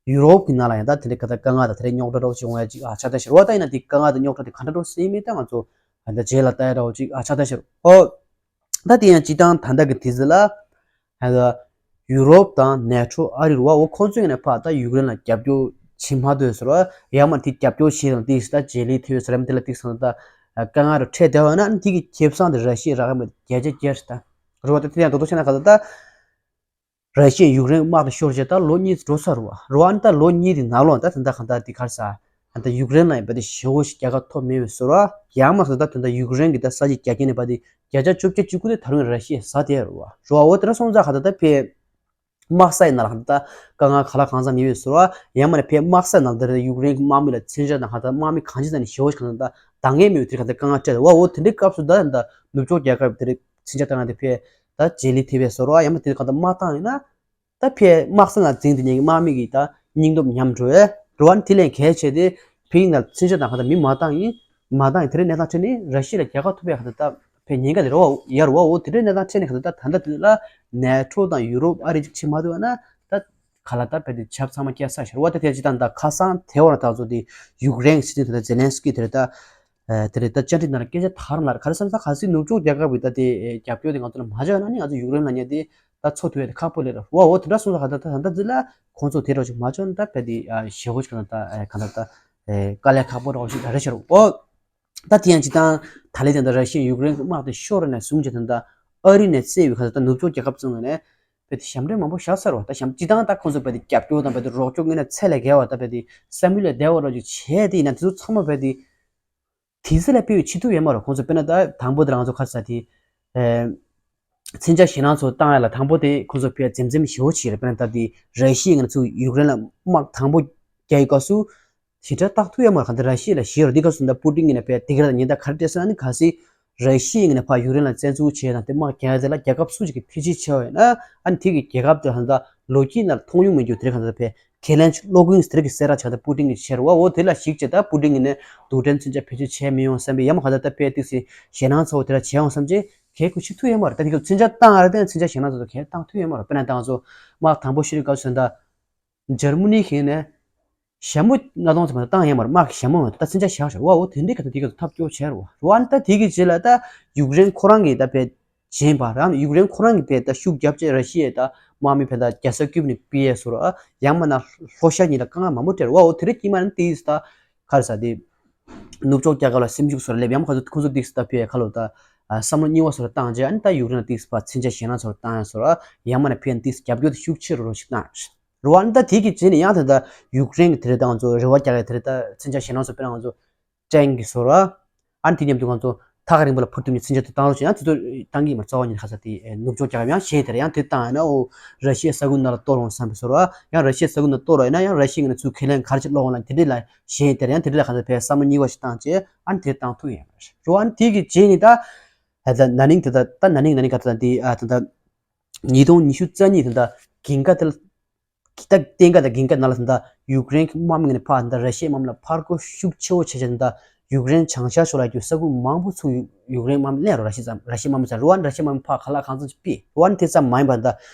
ཡུ་རོབ་ཀྱི་ནང་ལ་ཡང་ད་དེ་འདྲའི་ག་ད་དཀའ་ངལ་དང་དེ་འདྲའི་རྙོག་དྲ་འདྲ་བོ་ཞིག་འོང་ཡ་ཅིག་ཨ་ཆགས་བསྡད་ཤག་རེད་བ། ད་ཡིན་ན་དེ་དཀའ་ངལ་དང་རྙོག་དྲ་དེ་ག་འདྲ་འདྲ་བོ་སེལ་མིན་ད་ང་ཚོ་ད་རྗེས་ལ་ལྟ་ཡ་འདྲ་བོ་ཅིག་ཨ་ཆགས་བསྡད་ཤག་ཨོ། ད་དེ་ཡང་སྤྱི་བཏང་ད་ལྟ་གི་དུས་ཚོད་ལ་ད་ཡུ་རོབ་དང་ནེ་ཊོ་ཨ་རི་རུ་བ་འོ་ཁོང་ཚོའི་ནས་ཕར་ད་ཡུཀ་རེན་ལ་རྒྱབ་སྐྱོར་བྱེད་མ་ཐུབ་ཟེར་བ་ཡང་མ་དེ་རྒྱབ་སྐྱོར་བྱེད་དང་དེ་ད་རྗེས་ལུས་ཐེབས་ཟེར་མི་དེ་ལ་ཏིག་སང་ད་དཀའ་ངལ་རུ་འཕྲད་བསྡད་བ་ན་དེ་གི་ཁེ་བཟང་དེ་ར་ཤི་ཡ་རག་གི་མེད་བརྒྱ་ཆ་བརྒྱ་ཞིག་ད་རུ་བ། ད་དེ་ཡང་དོ་དོ་བྱས་ན་ག་ད་ད། ར་ཤི་ཡས་ཡུཀ་རེན་དམག་དེ་ཤོར་རྗེས་ད་ལོ་གཉིས་འགྲོ་ས་རུ་བ། རུ་བ་ནི་ད་ལོ་གཉིས་དེ་ནང་ལོགས་ད་དེ་འདྲ་གང་ལྟར་དེ་གར་ས་ད་ཡུཀ་རེན་ལ་ཡིན་པ་དེ་ཞེ་བོ་ཞིག་རྒྱལ་ཁ་ཐོབ་མེད་པའི་བཟོ་ར། ཡང་མ་ཟད་ད་དེ་འདྲ་ཡུཀ་རེན་གྱི་ད་ས་ཆ་རྒྱ་སྐྱེད་ནས་པ་དེ་བརྒྱ་ཆ་བཅོ་བརྒྱད་བཅུ་དགུ་དེ་ད་རུང་ར་ཤི་ཡས་ཟ་དེ་རུ་བ། རུ་བ་འོ་དེ་འདྲ་སོང་ཙང་གང་ལྟར་ད་ཕེ་དམག་ས་ཡི་ནང་ལ་གང་ལྟར་དཀའ་ངལ་ག་ལ་གང་འཚམ་ཡོད་པའི་བཟོ་ར། ཡང་མ་ནས་ཕེ་དམག་ས་ནང་དེ་ཡུཀ་རེན་གྱི་དམག་མི་ལ་མཚོན་ཆ་དང་གང་ལྟར་དམག་མི་གང་ཅི་ཙམ་ནས་ཞེ་བོ་ཞིག་གང་ལྟར་ད་འདང་ངེས་མེད་པའི་དེ་གང་ལྟར་དཀའ་ངལ་འཕྲད་དེ་བ། འོ་དེ་འདྲའི་སྐབས་སུ་ད་ད་ནུབ་ཕྱོགས་རྒྱལ་ཁབ་དེ་མཚོན་ཆ་བཏང་ཡ་དེ་ཕེ། ད་རྗེས་ལུས་ཐེབས་པའི་བཟོ་འདྲ་ཡང་མ་དེ་ག་ད་མ་བཏང་ཡིན་ན། ད་ཕེ་དམག་ས་ནང་འཛིང་དེ་ཉན་གྱི་དམག་མི་གི་ད་སྙིང་སྟོབས་ཉམས་འགྲོ་བས་རུ་བ་ནི་དེ་ལས་གལ་ཆེ་དེ་ཕེ་ཡིན་ན་མཚོན་ཆ་དང་ག་ད་མི་མ་བཏང་ཡིན། མ་བཏང་ཡིན་དེ་རེད་གནས་སྟངས་འཕྲད་ནི་ར་ཤི་ཡ་ལ་རྒྱལ་ཁ་ཐོབ་པའི་ག་ད་ད་ཕེ་ཉེན་ཁ་དེ་རུ་བ་ཡ་རུ་བ། འོ་དེ་རེད་གནས་སྟངས་འཕྲད་ནི་ག་ད་ད་ད་ལྟ་དེ་ལ་ནེ་ཊོ་དང་ཡུ་རོབ་ཨ་རི་ཅིག་ཆེ་མ་ཐུབ་ན་ད་ག་ལ་ད་ཕེ་དེ་ཆབ་ཚང་མ་སྐྱེལ་ས་ཤར་བ། ད་དེ་ཅི་ད་ད་ཁ་སང་དེ་བར་ད་ཚོ་དེ་ཡུཀ་རེན་གྱི་སྲིད་འཛིན་ད་ད་ཛེ་ལན་སི་ཀི་དེ་རེད་ད། དེ་རེད་ད་བཅར་འདྲི་ནང་ལ་སྐད་ཆ་དར་ལ་ག་རེ་བསམ་ས་ག་སྲིད་ནུབ་ཕྱོགས་རྒྱལ་ཁབ་ཀྱི་ད་དེ་རྒྱབ་སྐྱོར་དེ་ང་ཚོ་ལ་མ་བྱས་ན་ནི་ང་ཚོ་ཡུཀ་རེན་ལ་ཉེ་དེ་ད་འཚོ་ཐུབ་ཡ་དེ་ཁག་པོ་ལས་ར་བ། འོ་དེ་འདྲ་སོང་ཙང་ག་ད་ད་ད་ད་ཟི་ལ་ཁོང་ཚོ་དེ་འདྲ་ཞིག་མ་བྱུང་ན་ད་ཕེ་དེ་ཞེ་བོ་ཞིག་ག་ད་ད་ག་ད་ད་དཀའ་ལས་ཁག་པོ་འདྲ་བོ་ཞིག་ད་རེད་ཤར་འོ། ད་དེ་ཡང་སྤྱི་བཏང་ད་ལས་དེ་འདྲ་ར་ཤི་ཡ་ཡུཀ་རེན་གྱི་དམག་དེ་ཤོར་ནས་བཟུང་བྱས་དེ་འདྲ་ཨ་རི་ནས་བཙལ་བའི་ག་ད་ད་ནུབ་ཕྱོགས་རྒྱལ་ཁབ་ཚང་ནས་ཕེ་དེ་ཞབས་འདྲེན་མང་པོ་བཞག་ཚར་བ། ད་ཞབས་སྤྱི་བཏང་ད་ཁོང་ཚོ་ཕེ་དེ་རྒྱབ་སྐྱོར་དང་ཕེ་དེ་རོགས་སྐྱོར་ངོས་ནས་ཚད་ལས་བརྒལ་བ་ད་ཕེ་དེ་བསམ་ཡུལ་ལས་འདས་པ་འདྲ་བོ་ཅིག་བྱས་དེ་ཡིན་ན་དེ་ཚོ་ཚང་མ་ཕེ་དེ། དེ་ཚོ་ལ་དཔེ་བའི་ཆེ་ཐུབ་ཡོད་མ་རེད། ཁོང་ཚོ་དཔེར་ན་ད་དང་པོ་དེ་རང་ཚོ་ག་རེ་ཟ་དེ། ཨེ། མཚོན་ཆ་ཞེད་སྣང་ཚོ་བཏང་ཡ་ལ་དང་པོ་དེ་ཁོང་ཚོ་ཕེ་འཛེམ་འཛེམ་ཞེ་བོ་བྱས་རེད། དཔེར་ན་ད་དེ་ར་ཤི་ཡ་ང་ཚོ་ཡུཀ་རེན་ལ་དམག་དང་པོ་རྒྱག་ཡི་སྐབས་སུ། ཞེ་དྲག་ཏག་ཐུབ་ཡོད་མ་རེད། ག་འདི་ར་ཤི་ཡ་ལ་ཞེད་རོ་འདི་སྐབས་སུ་ད་པུ་ཏིན་གྱི་ནས་ཕེ་དེ་ག་ར་ཉེན་བརྡ་ག་རེ་སྤྲད་སོང་ཨ་ནི་གལ་སྲིད་ར་ཤི་ཡ་ངི་ནས་ཕར་ཡུཀ་རེན་ལ་བཙན་འཛུལ་བྱས་དང་དེ་དམག་རྒྱག་ཡ་དེ་ལ་རྒྱལ་ཁབ་སུ་ཞིག་གིས་ཐེ་ཇུས་བྱས་པ་ཡིན་ན་ཨ་ནི་དེ་གི་རྒྱལ་ཁབ་དེ་ཧ་ད་ལོ་རྒྱུས་ནང་མཐོང་མྱོང་མེད་རྒྱུ་དེ་རིགས་ག་འདི་ཕེ་ཁས་ལེན་བློ་ཀུན་དེ་རིགས་ཀྱི་གསལ་བསྒྲགས་བྱས་ད་པུ་ཏིན་གྱིས་བྱས་རེད་བ། འོ་དེ་ལ་གཞིགས་བྱས་ད་པུ་ཏིན་གྱི་ནས་རྡུལ་ཕྲན་མཚོན་ཆ་བེད་སྤྱོད་བྱས་མི་ཡོང་བསམ་པའི་ཡ་མ་ག་ད་ད་ཕེ་ཏིག་སི་ཞེད་སྣང་ཚ་བོ་དེ་འདྲ་བྱས་ཡོང་བསམ་ཅིག་གལ་ཁུ་ཆུ་ཐུ་ཡོད་མ་རེད། ད་དེ་ག་མཚོན་ཆ་བཏང་ཡ་རེད། དེ་མཚོན་ཆ་ཞེ་ན་ཚོ་གལ་བཏང་ཐུ་ཡོད་མ་རེད། དཔེར་ན་ད་ང་ཚོ་དམག་དང་པོ་ཤི་རི་སྐབས་སུ་ད་འཇར་མ་ནི་ཁེ་ནས་ཞྭ་མོ་ལྔ་སྟོང་ཙམ་བཏང་ཡོད་མ་རེད། དམག་གི་ཞྭ་མོ་མ་གཏོགས་ད་མཚོན་ཆ་བཞག་ཤག་རེད་བ། འོ་དེ་འདྲའི་ཁ་ཐུག་དེ་ག་ཐུག་ཐབས་སྐྱོ་བྱས་རེད་བ། རེད་བ། ཨ་ནི་ད་དེ་གི་རྗེས་ལ་ད་ཡུཀ་རེན་ཁོ་རང་གིས་ད་བས་བྱས་པ་རང་ཡུཀ་རེན་ཁོ་རང་གིས་བས་ད་ཤུགས་རྒྱབ་བྱས་ར་ཤི་ཡའི་ད་དམག་མི་བས་ད་རྒྱལ་ས་ཀིབ་ནས་ཕུད་ཡས་བཟོ་ར། ཡང་མིན་ན་ལྷོ་ཤར་གཉིས་ལ་དཀའ་ངལ་མང་པོ་སྤྲད་རེད་བ། འོ་དེ་རིང་དཀྱིལ་མ་ནི་ཏིས་ད་ག་རེ་ཟ་དེ། ནུབ་ཕྱོགས་རྒྱལ་ཁབ་ལ་སེམས་ཤུགས་བཟོ་ར་སླེབས། ཡང་མིན་ཁ་ཐུག་ཁོང་ཚོ་ཏིས་ད་ཕུད་ཡས་ཁ་ལོ་ད་བསམ་བློ་རྙིང་བ་བཟོ་ར་བཏང་རྗེས། ཨ་ནི་ད་ཡུཀ་རེན་ལ་ཏིས་པ་མཚོན་ཆ་ཞེ་ན་བཟོ་ར་བཏང་ཡས་བཟོ་ར། ཡང་མིན་ན་ཕུད་ཡས་ཏིས་རྒྱབ་སྐྱོར་དེ་ཤུགས་ཆེ་རུ་རུ་ཞིག་བཏང་ཡས་རེད་བ། ཨ་ནི་ད་དེ་གི་རྗེས་ནས་ཡང་ད་ད་ཡུཀ་རེན་གི་དེ་རིང་ད་ང་ཚོ་རེ་བ་རྒྱག་ཡས་དེ་རིང་ད་མཚོན་ཆ་ཞེ་ན་བཟོ་དཔེར་ན་ང་ཚོ་ཊེང་གི་བཟོ་ར། ཨ་ནི་དེ་མཉམ་དུ་ང་ཚོ་ཐག་རིང་པོ་ལ་འཕུར་ཐུབ་ནི་མཚོན་ཆ་དེ་བཏང་རོགས་བྱེད། ཡང་དེ་ཚོ་བཏང་གི་མ་རྩ་བ་ཉིད་ཁ་ས་དེ་ནུབ་ཕྱོགས་རྒྱལ་ཁབ་ཡང་ཞེས་དེར་ཡང་དེ་བཏང་ཡིན་ན་འོ་ར་ཤི་ཡའི་ས་ཁུལ་ནང་ལ་གཏོར་འོང་བསམ་པའི་བཟོ་ར། ཡང་ར་ཤི་ཡའི་ས་ཁུལ་ནང་གཏོར་བ་ཡིན་ན་ཡང་ར་ཤི་ཡའི་ངོས་ནས་ཚུར་ཁས་ལེན་ག་རེ་བྱེད་ལོག་འོང་ལ་དེ་འདྲས་ལ་ཞེས་དེར་ཡང་དེ་འདྲས་ལ་ཁ་ས་ཕའི་བསམ་བློ་རྙིང་བ་ཞིག་བཏང་རྗེས་ཨ་ནི་དེ་བཏང་ཐུབ་ཡིན་རོ། ཨ་ནི་དེ་གི་རྗེས་ནི་ད་ད་ད་ན་ནིང་ད་ད་ད་ན་ནིང་ན་ནིང་ག་ད་ད་འདི་ཨ་ད་ད་ཉིས་སྟོང་ཉི་ཤུ་རྩ་གཉིས་ད་ད་གིན་ག་ད་ད་གཏན་འཁེལ་དང་གིན་ག་ནང་ལ་ད་ཡུཀ་རེན་གྱི་དམག་མི་ནས་ཕར་ད་ར་ཤི་ཡའི་དམག་མི་ལ་ཕར་རྒོལ་ཤུགས་ཆེ་བོ་བྱས་བྱས་ད་ཡུཀ་རེན་བྱང་ཤར་ཕྱོགས་ལ་རྒྱུ་ས་ཁུལ་མང་པོ་ཚུར་ཡུཀ་རེན་དམག་མི་ལེན་རོ། ར་ཤི་ཙམ་ར་ཤི་དམག་མི་ཚ་རུ་ཝན་ར་ཤི་དམག་མི་ཕར་ག་ལ་གང་འཚམ་ཅིག་ཕུད། རུ་ཝན་དེ་ཙམ་མ་ཡིན་པར་ད་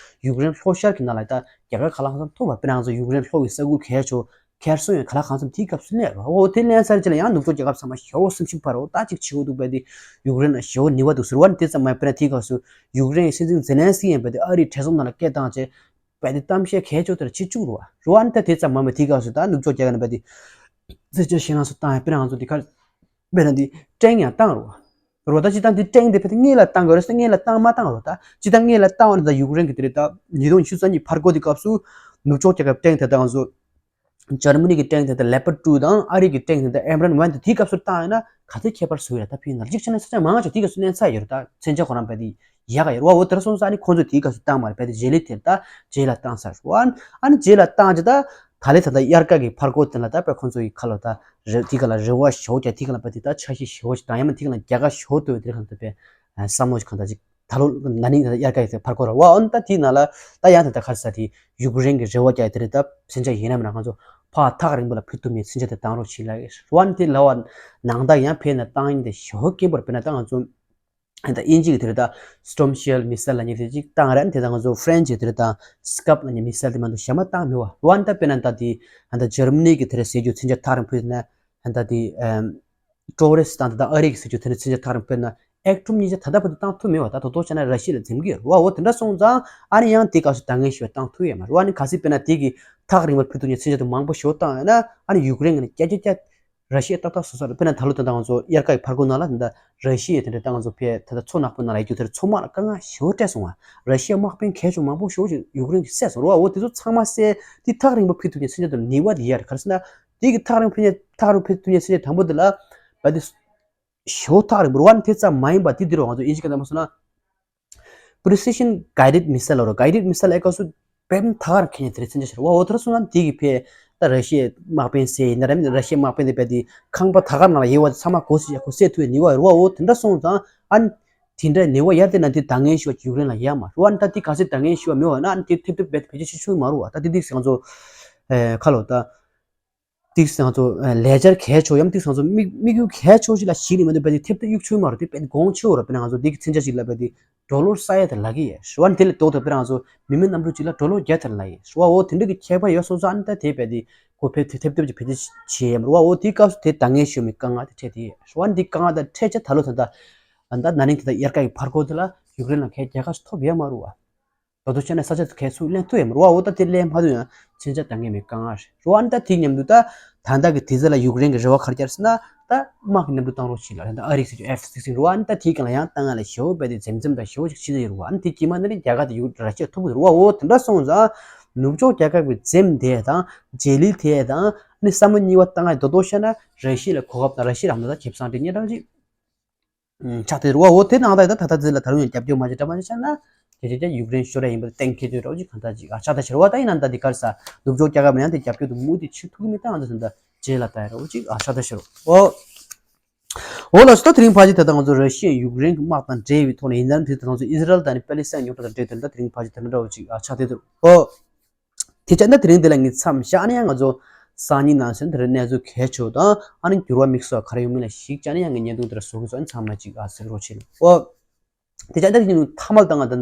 ཡུཀ་རེན་ལྷོ་ཤར་གྱི་ནང་ལ་ད་རྒྱལ་ཁ་ག་ལ་གང་འཚམ་ཐོབ་པ། དཔེར་ན་ང་ཚོ་ཡུཀ་རེན་ལྷོ་གི་ས་ཁུལ་གལ་ཆེ་ཁེར་སོང་ཡང་ག་ལ་གང་འཚམ་དེའི་སྐབས་སུ་ལེན་རོ། འོ་དེ་ལེན་ཚར་རྗེས་ལ་ཡང་ནུབ་ཕྱོགས་རྒྱལ་ཁབ་ཚང་མ་ཞེ་བོ་སེམས་ཤུགས་འཕར་རོ། ད་ཅིག་བྱེད་དགོས་འདུག་པས་དེ་ཡུཀ་རེན་ལ་ཞེ་བོ་ནུས་པ་འདུག་ཟེར་བ་ནི་དེ་ཙམ་མ་ཡིན་པར་དེའི་སྐབས་སུ་ཡུཀ་རེན་གྱི་སྲིད་འཛིན་ཛེ་ལན་སི་ཡིན་པས་དེ་ཨ་རིའི་གྲོས་ཚོགས་ནང་ལ་སྐད་བཏང་རྗེས། བས་དེ་གཏམ་བཤད་གལ་ཆེ་དེར་བྱེད་བཅུག་རུ་བ། རུ་བ་ནི་ད་དེ་ཙམ་མ་མ་དེའི་སྐབས་སུ་ད་ནུབ་ཕྱོགས་རྒྱལ་ཁབ་ནས་བས་དེ་རྩེད་ཆོས་ཞེ་ན་སུ་བཏང་ཡང་དཔེར་ན་ང་ཚོ་དེ་གར་དཔེར་ན་དེ་ཀྲེང་ཡང་བཏང་རུ་བ། རུ་བ་ད་ཅི་ད་དེ་ཀྲེང་དེ་བས་དེ་སྔས་ལ་བཏང་དགོས་རེད་ཟེར་སྔས་ལ་བཏང་མ་བཏང་རུ་ད་ཅི་ད་སྔས་ལ་བཏང་བ་ནི་ད་ཡུཀ་རེན་གྱི་དེ་རེད། ད་ཉིས་སྟོང་ཉི་ཤུ་རྩ་གཉིས་ཕར་འགོ་དེ་སྐབས་སུ་ནུབ་ཕྱོགས་རྒྱལ་ཁབ་ཀྲེང་དེ་ད་ང་ཚོ་འཇར་མ་ནི་གི་ཀྲེང་དེ་ད་ལེ་པར་ཊུ་དང་ཨ་རི་གི་ཀྲེང་དེ་ད་ཨེམ་རན་ཝན་དེ་དེའི་སྐབས་སུ་བཏང་ཡོད་ན་ག་ཚོད་ཁྱད་པར་བཟོ་ཡོད་རེད། ད་ཕི་ནར་གཅིག་བྱས་ན་ས་ཆ་མང་ཆེ་དེའི་སྐབས་སུ་ལེན་ཚར་ཡོད་རེད། ད་མཚོན་ཆ་ཁོ་རང་བས་དེ་ཡག་ག་ཡོད་རེད་བ། འོ་དེར་སོང་ཙང་ཨ་ནི་ཁོང་ཚོས་དེའི་སྐབས་སུ་བཏང་མ་རེད། བས་དེ་རྗེས་ལས་དེར་ད་རྗེས་ལ་བཏང་ཚར་བ། ཨ་ནི་རྗེས་ལ་བཏང་རྗེས་ད་ད་ལས་ད་ད་དབྱར་ཁ་གི་ཕར་སྐོར་དེ་ལ་ད་བས་ཁོང་ཚོ་ཡི་ཁ་ལོ་ད་རེ་དེ་ག་ལ་རེ་བ་ཞོ་རྒྱ་དེ་ག་ལ་བས་དེ་ད་འཆར་གཞི་ཞོ་ཞིག་དང་ཡང་མ་དེ་ག་ལ་རྒྱ་ག་ཞོ་ཏོ་བས་དེ་ག་ལ་ད་བས་བསམ་བློ་ཞིག་གང་ད་ཅིག་ད་ལོ་ན་ནིང་ད་དབྱར་ཁ་ཡི་ཕར་སྐོར་ར་བ། འོན་ད་དེའི་ནང་ལ་ད་ཡང་ད་ད་ཁར་ས་དེ་ཡུཀ་རེན་གྱི་རེ་བ་རྒྱག་དེ་རེད། ད་མཚོན་ཆ་ཡིན་ན་མིན་ན་ང་ཚོ་ཕར་ཐག་རིང་པོ་ལ་ཕུད་ཐུབ་མེད་མཚོན་ཆ་དེ་བཏང་རོགས་བྱེད་ལ་ཡོད་ར་བ། ནི་དེ་ལ་བ་ནང་ད་ཡང་ཕེ་ན་བཏང་ཡིན་དེ་ཞོ་སྐྱེན་པོར་དཔེར་ན་ད་ང་ཚོ་ད་དབྱིན་ཇི་གི་དེ་རེད། ད་སི་ཊོམ་ཤེལ་མི་སེལ་ལ་ཉེ་དེ་ཅིག་བཏང་ར། ནི་དེ་ད་ང་ཚོ་ཧྥ་རན་ཇི་གི་དེ་རེད། ད་སི་ཀབ་ལ་ཉེ་མི་སེལ་དེ་མ་གཏོགས་ཞེ་མ་བཏང་མེད་བ། བ་ནི་ད་དཔེར་ན་ད་དེ་ད་འཇར་མ་ནི་གི་དེ་རེད་ཟེར་རྒྱུ་མཚོན་ཆ་ཐག་རིང་ཕུད་ན་ད་དེ་ཨམ། ཀྲོ་རེས་དང་ད་ལྟ་ཨ་རི་གི་སྲིད་ཇུས་དེ་ནི་མཚོན་ཆ་ཐག་རིང་དཔེར་ན་ཨེག་ཀྲུམ་གཉིས་ཆ་ད་ལྟ་བར་དུ་བཏང་ཐུབ་མེད་བ། ད་དོ་དོ་བྱས་ན་ར་ཤི་ཡ་ལ་འཛེམ་གི་ཡོད་རེད་བ། འོ་དེ་འདྲ་སོང་ཙང་ཨ་ནི་ཡང་དེ་སྐབས་སུ་ད་ངན་ཞུ་བ་བཏང་ཐུབ་ཡོད་མ་རེད་བ། ཨ་ནི་གལ་སྲིད་དཔེར་ན་དེ་གི་ཐག་རིང་བར་ཕུད་ཐུབ་མཁན་མཚོན་ཆ་དེ་མང་པོ་ཞེ་པོ་བཏང་ཡོད་ན་ཨ་ནི་ཡུཀ་རེན་གི་ནི་བརྒྱ་ཆ་བརྒྱ་ར་ཤི་ཡ་ཏག་ཏག་བཟོ་ས་རེད། དཔེར་ན་ད་ལོ་ད་ལྟ་ང་ཚོ་དབྱར་ཁ་གི་ཕར་སྐོར་ནང་ལ་ད་ལྟ་ར་ཤི་ཡ་དེ་འདྲ་ད་ང་ཚོ་ཕེ་ད་ལྟ་མཚོ་ནག་པོ་ནང་ལ་ཡོད་རྒྱུ་དེར་མཚོ་དམག་ལ་དཀའ་ངལ་ཞེ་པོ་སྤྲད་སོང་བ། ར་ཤི་ཡ་དམག་དཔོན་གལ་ཆེ་མང་པོ་ཞེ་པོ་ཅིག་ཡུཀ་རེན་གི་བསད་སོང་རེད་བ། འོ་དེ་ཚོ་ཚང་མ་བསད་དེ་ཐག་རིང་པོ་ཕུད་ཐུབ་མཁན་མཚོན་ཆ་དེ་ནུས་པ་དེ་ཡར་ག་རེ་ཟེར་ན། དེ་གི་ཐག་རིང་ཕུད་མཁན་ཐག་རིང་ཕུད་ཐུབ་མཁན་མཚོན་ཆ་དང་པོ་དེ་ལ་བ་དེ་ཞོ་ཐག་རིང་པོ་རེད་བ། དེ་ཙམ་མ་ཡིན་པ་དེ་འདི་རུ་ང་ཚོ་དབྱིན་ཇི་སྐད་ནང་མ་སོང་ན་precision guided missile ལ་རོ། guided missile ཨེ་ཀ་སུ་བེམ་ཐག་རིང་ཁྱེར་མཁན་དེ་རེད་མཚོན་ཆ་ཞིག་རེད་བ། འོ་དེ་འདྲ་སོང་ན་དེ་གི་ཕེ་ད་ར་ཤི་ཡའི་དམག་དཔོན་བསད་ཡིན་ན་ར་མིན་ར་ཤི་ཡའི་དམག་དཔོན་དེ་བས་དེ་ཁང་པ་ཐག་རིང་ནང་ལ་ཡོད་བ་དེ་ཚང་མ་གོ་སི་ཡ་གོ་སེ་ཐུ་ཡ་ནུས་པ་རེད་བ། འོ་དེ་འདྲ་སོང་ཙང་ཨ་ནི་དེ་འདྲ་ནུས་པ་ཡར་དེ་ན་དེ་ད་ངན་ཞུ་བ་ཡུཀ་རེན་ལ་ཡ་མ་རེད་བ། ཨ་ནི་ད་དེ་ག་སེ་ད་ངན་ཞུ་བ་མེད་བ་ན་ཨ་ནི་དེ་ཐེབས་ཐེབས་བས་བེད་སྤྱོད་བྱེད་ཆོག་གི་མ་རེད་བ། ད་དེ་དེ་ང་ཚོ་ཁ་ལོ་ད། ཏིག་སང་ཚོ་ལེ་ཇར་གལ་ཆོ་ཡམ་ཏིག་སང་ཚོ་དམིགས་དམིགས་ཡུལ་གལ་ཆོ་ཞིག་ལ་ཞིག་ནི་མ་འདུག་པས་དེ་ཐེབས་ཏེ་གཡུག་ཆོས་མ་རུ་དེ་པས་དགོང་ཆོ་རུ་པས་ང་ཚོ་འདི་གི་མཚན་ཆ་ཞིག་ལ་པས་དེ་ཌོ་ལར་ས་ཡ་དེ་ལ་གི་ཡེ་ཞུ་བ་འདི་ལ་ཏོག་ཏོ་པས་ང་ཚོ་མི་མི་རྣམ་གྲོལ་ཅིག་ལ་ཌོ་ལར་བརྒྱ་དེ་ལ་ཡེ་ཞུ་བ། འོ་དེ་འདྲ་གི་ཁྱད་པར་ཡོད་སོང་ཙང་ཨ་ནི་ད་དེ་པས་དེ་ཁོ་ཕེབས་ཐེབས་ཐེབས་ཐེབས་ཀྱི་ཕེབས་ཏེ་བྱེད་ཡམ་རུ་བ། འོ་དེའི་སྐབས་སུ་དེ་ད་ངས་ཞུ་མི་དཀའ་ངལ་དེ་འཕྲད་དེ་ཡེ་ཞུ་བ། འདི་དཀའ་ངལ་དེ་འཕྲད་ཆ་ད་ལོ་ད་ད་ད་ནཱ་ནིང་དེ་ད་དབྱར་ཁ་གི་ཕར་ཁོ་དེ་ལ་ཡུཀ་རེན་ལ་ཁའི་རྒྱལ་ཁ་ཞིག་ཐོབ་ཡ་མ་རུ་བ། ད་དུང་བྱས་ན་ས་ཆ་དེ་གས་ཚུར་ལེན་ཐུབ་ཡ་མ་རེད་བ། འོ་ད་དེ་ལེན་མ་ཐུབ་ཡང་མཚོན་ཆ་ད་ངས་མི་དཀའ་ངལ་རེད་བ། ཨ་ནི་ད་དེ་མཉམ་དུ་ད་ད་ལྟ་གི་དུས་ཚོད་ལ་ཡུཀ་རེན་གྱི་རེ་བ་ག་རེ་བརྒྱབ་ཟེར་ན་ད་དམག་གི་མཉམ་དུ་བཏང་རོགས་བྱེད་ལ་ད་ཨ་རིག་ཟེར་གྱི་ཨེཕ་སིག་སྟིན་རེད་བ། ཨ་ནི་ད་དེའི་སྒང་ལ་ཡང་ད་ང་ལ་ཞེ་པོ་བས་དེ་འཛེམ་འཛེམ་དང་ཞེ་པོ་ཞིག་བྱེད་ཀྱི་ཡོད་རེད་བ། ཨ་ནི་དེ་དཀྱིལ་མ་ནི་རྒྱ་གར་དེ་ཡུ་ར་ཤི་ཡ་ཐུབ་ཀྱི་རེད་བ། འོ་དེ་འདྲ་སོང་ཙང་ནུབ་ཕྱོགས་རྒྱལ་ཁབ་ཀྱི་འཛེམ་དེ་དང་རྗེས་ལུས་དེ་དང་ཨ་ནི་བསམ་བློ་གཉིས་པ་བཏང་ང་རྡོག་རྡོག་བཤད་ན་ར་ཤི་ཡ་ལ་གོ་སྐབས་དང་ར་ཤི་ཡ་རང་ད་ཁེ་བཟང་དེ་རྙེད་གྲབས་ཅིག་ཆགས་བསྡད་རེད་བ། འོ་དེ་ནང་ད་ད་ད་ད་ད་ལ་ད་རུང་ཡང་རྒྱབ་སྐྱོར་མ་བྱེད་འདྲ་མ་བྱེད་ཆ་ན་དེ་དེ་དེ་ཡུཀ་རེན་ཤོར་ཡ་ཡིན་པ་གཏན་འཁེལ་དུས་རོགས་ཅིག་གང་ལྟར་ཅིག་ཨ་ཆགས་ད་ཤི་རེད་བ། ད་ཡིན་ན་ད་འདི་གར་ས་ནུབ་ཕྱོགས་རྒྱལ་ཁབ་ནང་དེ་རྒྱབ་སྐྱོར་དུ་མུ་དེ་ཆུ་ཐུག་མི་ད་ང་ཚོ་ད་རྗེས་ལ་ད་ཡ་རོགས་ཅིག་ཨ་ཆགས་ད་ཤི་རོ། འོ་འོ་ལགས་སོ། ད་དེ་རིང་ཕལ་ཆེར་ད་ད་ང་ཚོ་ར་ཤི་ཡ་ཡུཀ་རེན་གྱི་དམག་དང་འབྲེལ་བའི་ཐོག་ནས་ཡིན་ན་དེ་ད་ང་ཚོ་ཨི་ཟི་རལ་དང་ནི་པེ་ལི་སི་ཐན་རྙོག་དྲ་དང་འབྲེལ་དེ་ད་དེ་རིང་ཕལ་ཆེར་དེ་འདྲ་འདྲ་བོ་ཅིག་ཨ་ཆགས་བསྡད་འདུག་འོ། དེ་བྱས་ན་དེ་རིང་འདི་ལ་ངས་མཚམས་བཞག་ནས་ཡང་ང་ཚོ་སང་ཉིན་ནང་ཚུན་དེར་གནས་ཚུལ་གལ་ཆེ་བ་དང་ཨ་ནི་འགྱུར་བ་དམིགས་སུ་ག་རེ་ཡོང་མིན་ལ་གཞིགས་བྱས་ནས་ཡང་ངས་བརྙན་ཐུང་དེར་བཟོ་གི་སོང་། མཚམས་ལ་ཅིག་ཨ་གཟིགས་རོགས་བྱེད། ཨོ། དེ་ཅག་ད་ཉིན་ཐ་མལ་དང་ང་ད་ད་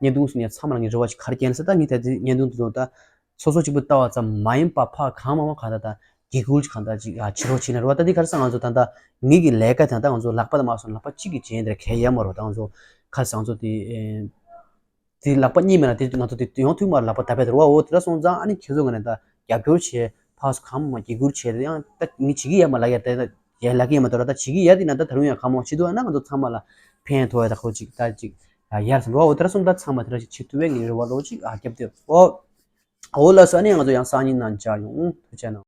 བརྙན་ཐུང་སུ་ནས་ཚང་མ་ལ་ངའི་རེ་བ་ཅིག་ག་རེ་བསྐྱལ་ཟེར། ད་ངས་ད་དེ་བརྙན་ཐུང་དེ་ཚོ་ད་སོ་སོ་གཅིག་པུ་ལྟ་བ་ཙམ་མ་ཡིན་པ་ཕ་གང་མང་མང་གང་ད་ད་དགེ་སྐུལ་ཅིག་གང་ད་ཅིག་ཨ་བྱེད་རོགས་བྱེད་ན་རེ་བ། ད་དེ་ག་རེ་ཟེར་ང་ཚོ་ད་ད་ངེད་ཀྱི་ལས་ཀ་དང་ད་ང་ཚོ་ལག་པ་དང་མ་སོང་ལག་པ་གཅིག་གིས་བྱས་འདིར་གལ་ཡ་མ་རོ། ད་ང་ཚོ་ག་རེ་ཟེར་ང་ཚོ་དེ་དེ་ལག་པ་གཉིས་མེད་ན་དེ་ང་ཚོ་དེ་ཡོང་ཐུབ་མ་རེད། ལག་པ་ད་བས་དེ་རོ་བ། འོ་དེ་འདྲ་སོང་ཙང་ཨ་ནི་ཁྱེད་ཚོ་ང་ནས་ད་རྒྱབ་སྐྱོར་བྱས་ཕ་སུ་གང་མང་དགེ་སྐུལ་བྱས། དེ་ཡང་ད་ངས་བྱེད་ཀྱི་ཡ་མ་ལག་ཡ་ད་ཡ་ལག་ཡ་མ་ད་ར་ད་བྱེད་ཀྱི་ཡ་དེ་ན་ད་ད་རུང་ཡང་གང་མང་བྱེད་འདུག་ཨ་ན་ང་ཚོ་ཚང་མ་ལ་ཕན་ཐོགས་ཡ་ད་ཁོ་ཅིག་ད་ཅིག་ཡར་སོང་རོ། འོ་དེ་འདྲ་སོང་ད་ཚང་མ་དེ་འདྲ་ཞིག་བྱེད་ཐུབ་པའི་ངའི་རེ་བ་རོ་ཅིག་ཨ་རྒྱབ་སྟེ། འོ་འོ་ལགས་སོ། ཨ་ནི་ང་ཚོ་ཡང་སང་ཉིན་ནང་མཇལ་ཡོང་། ཐུགས་རྗེ་གནང་།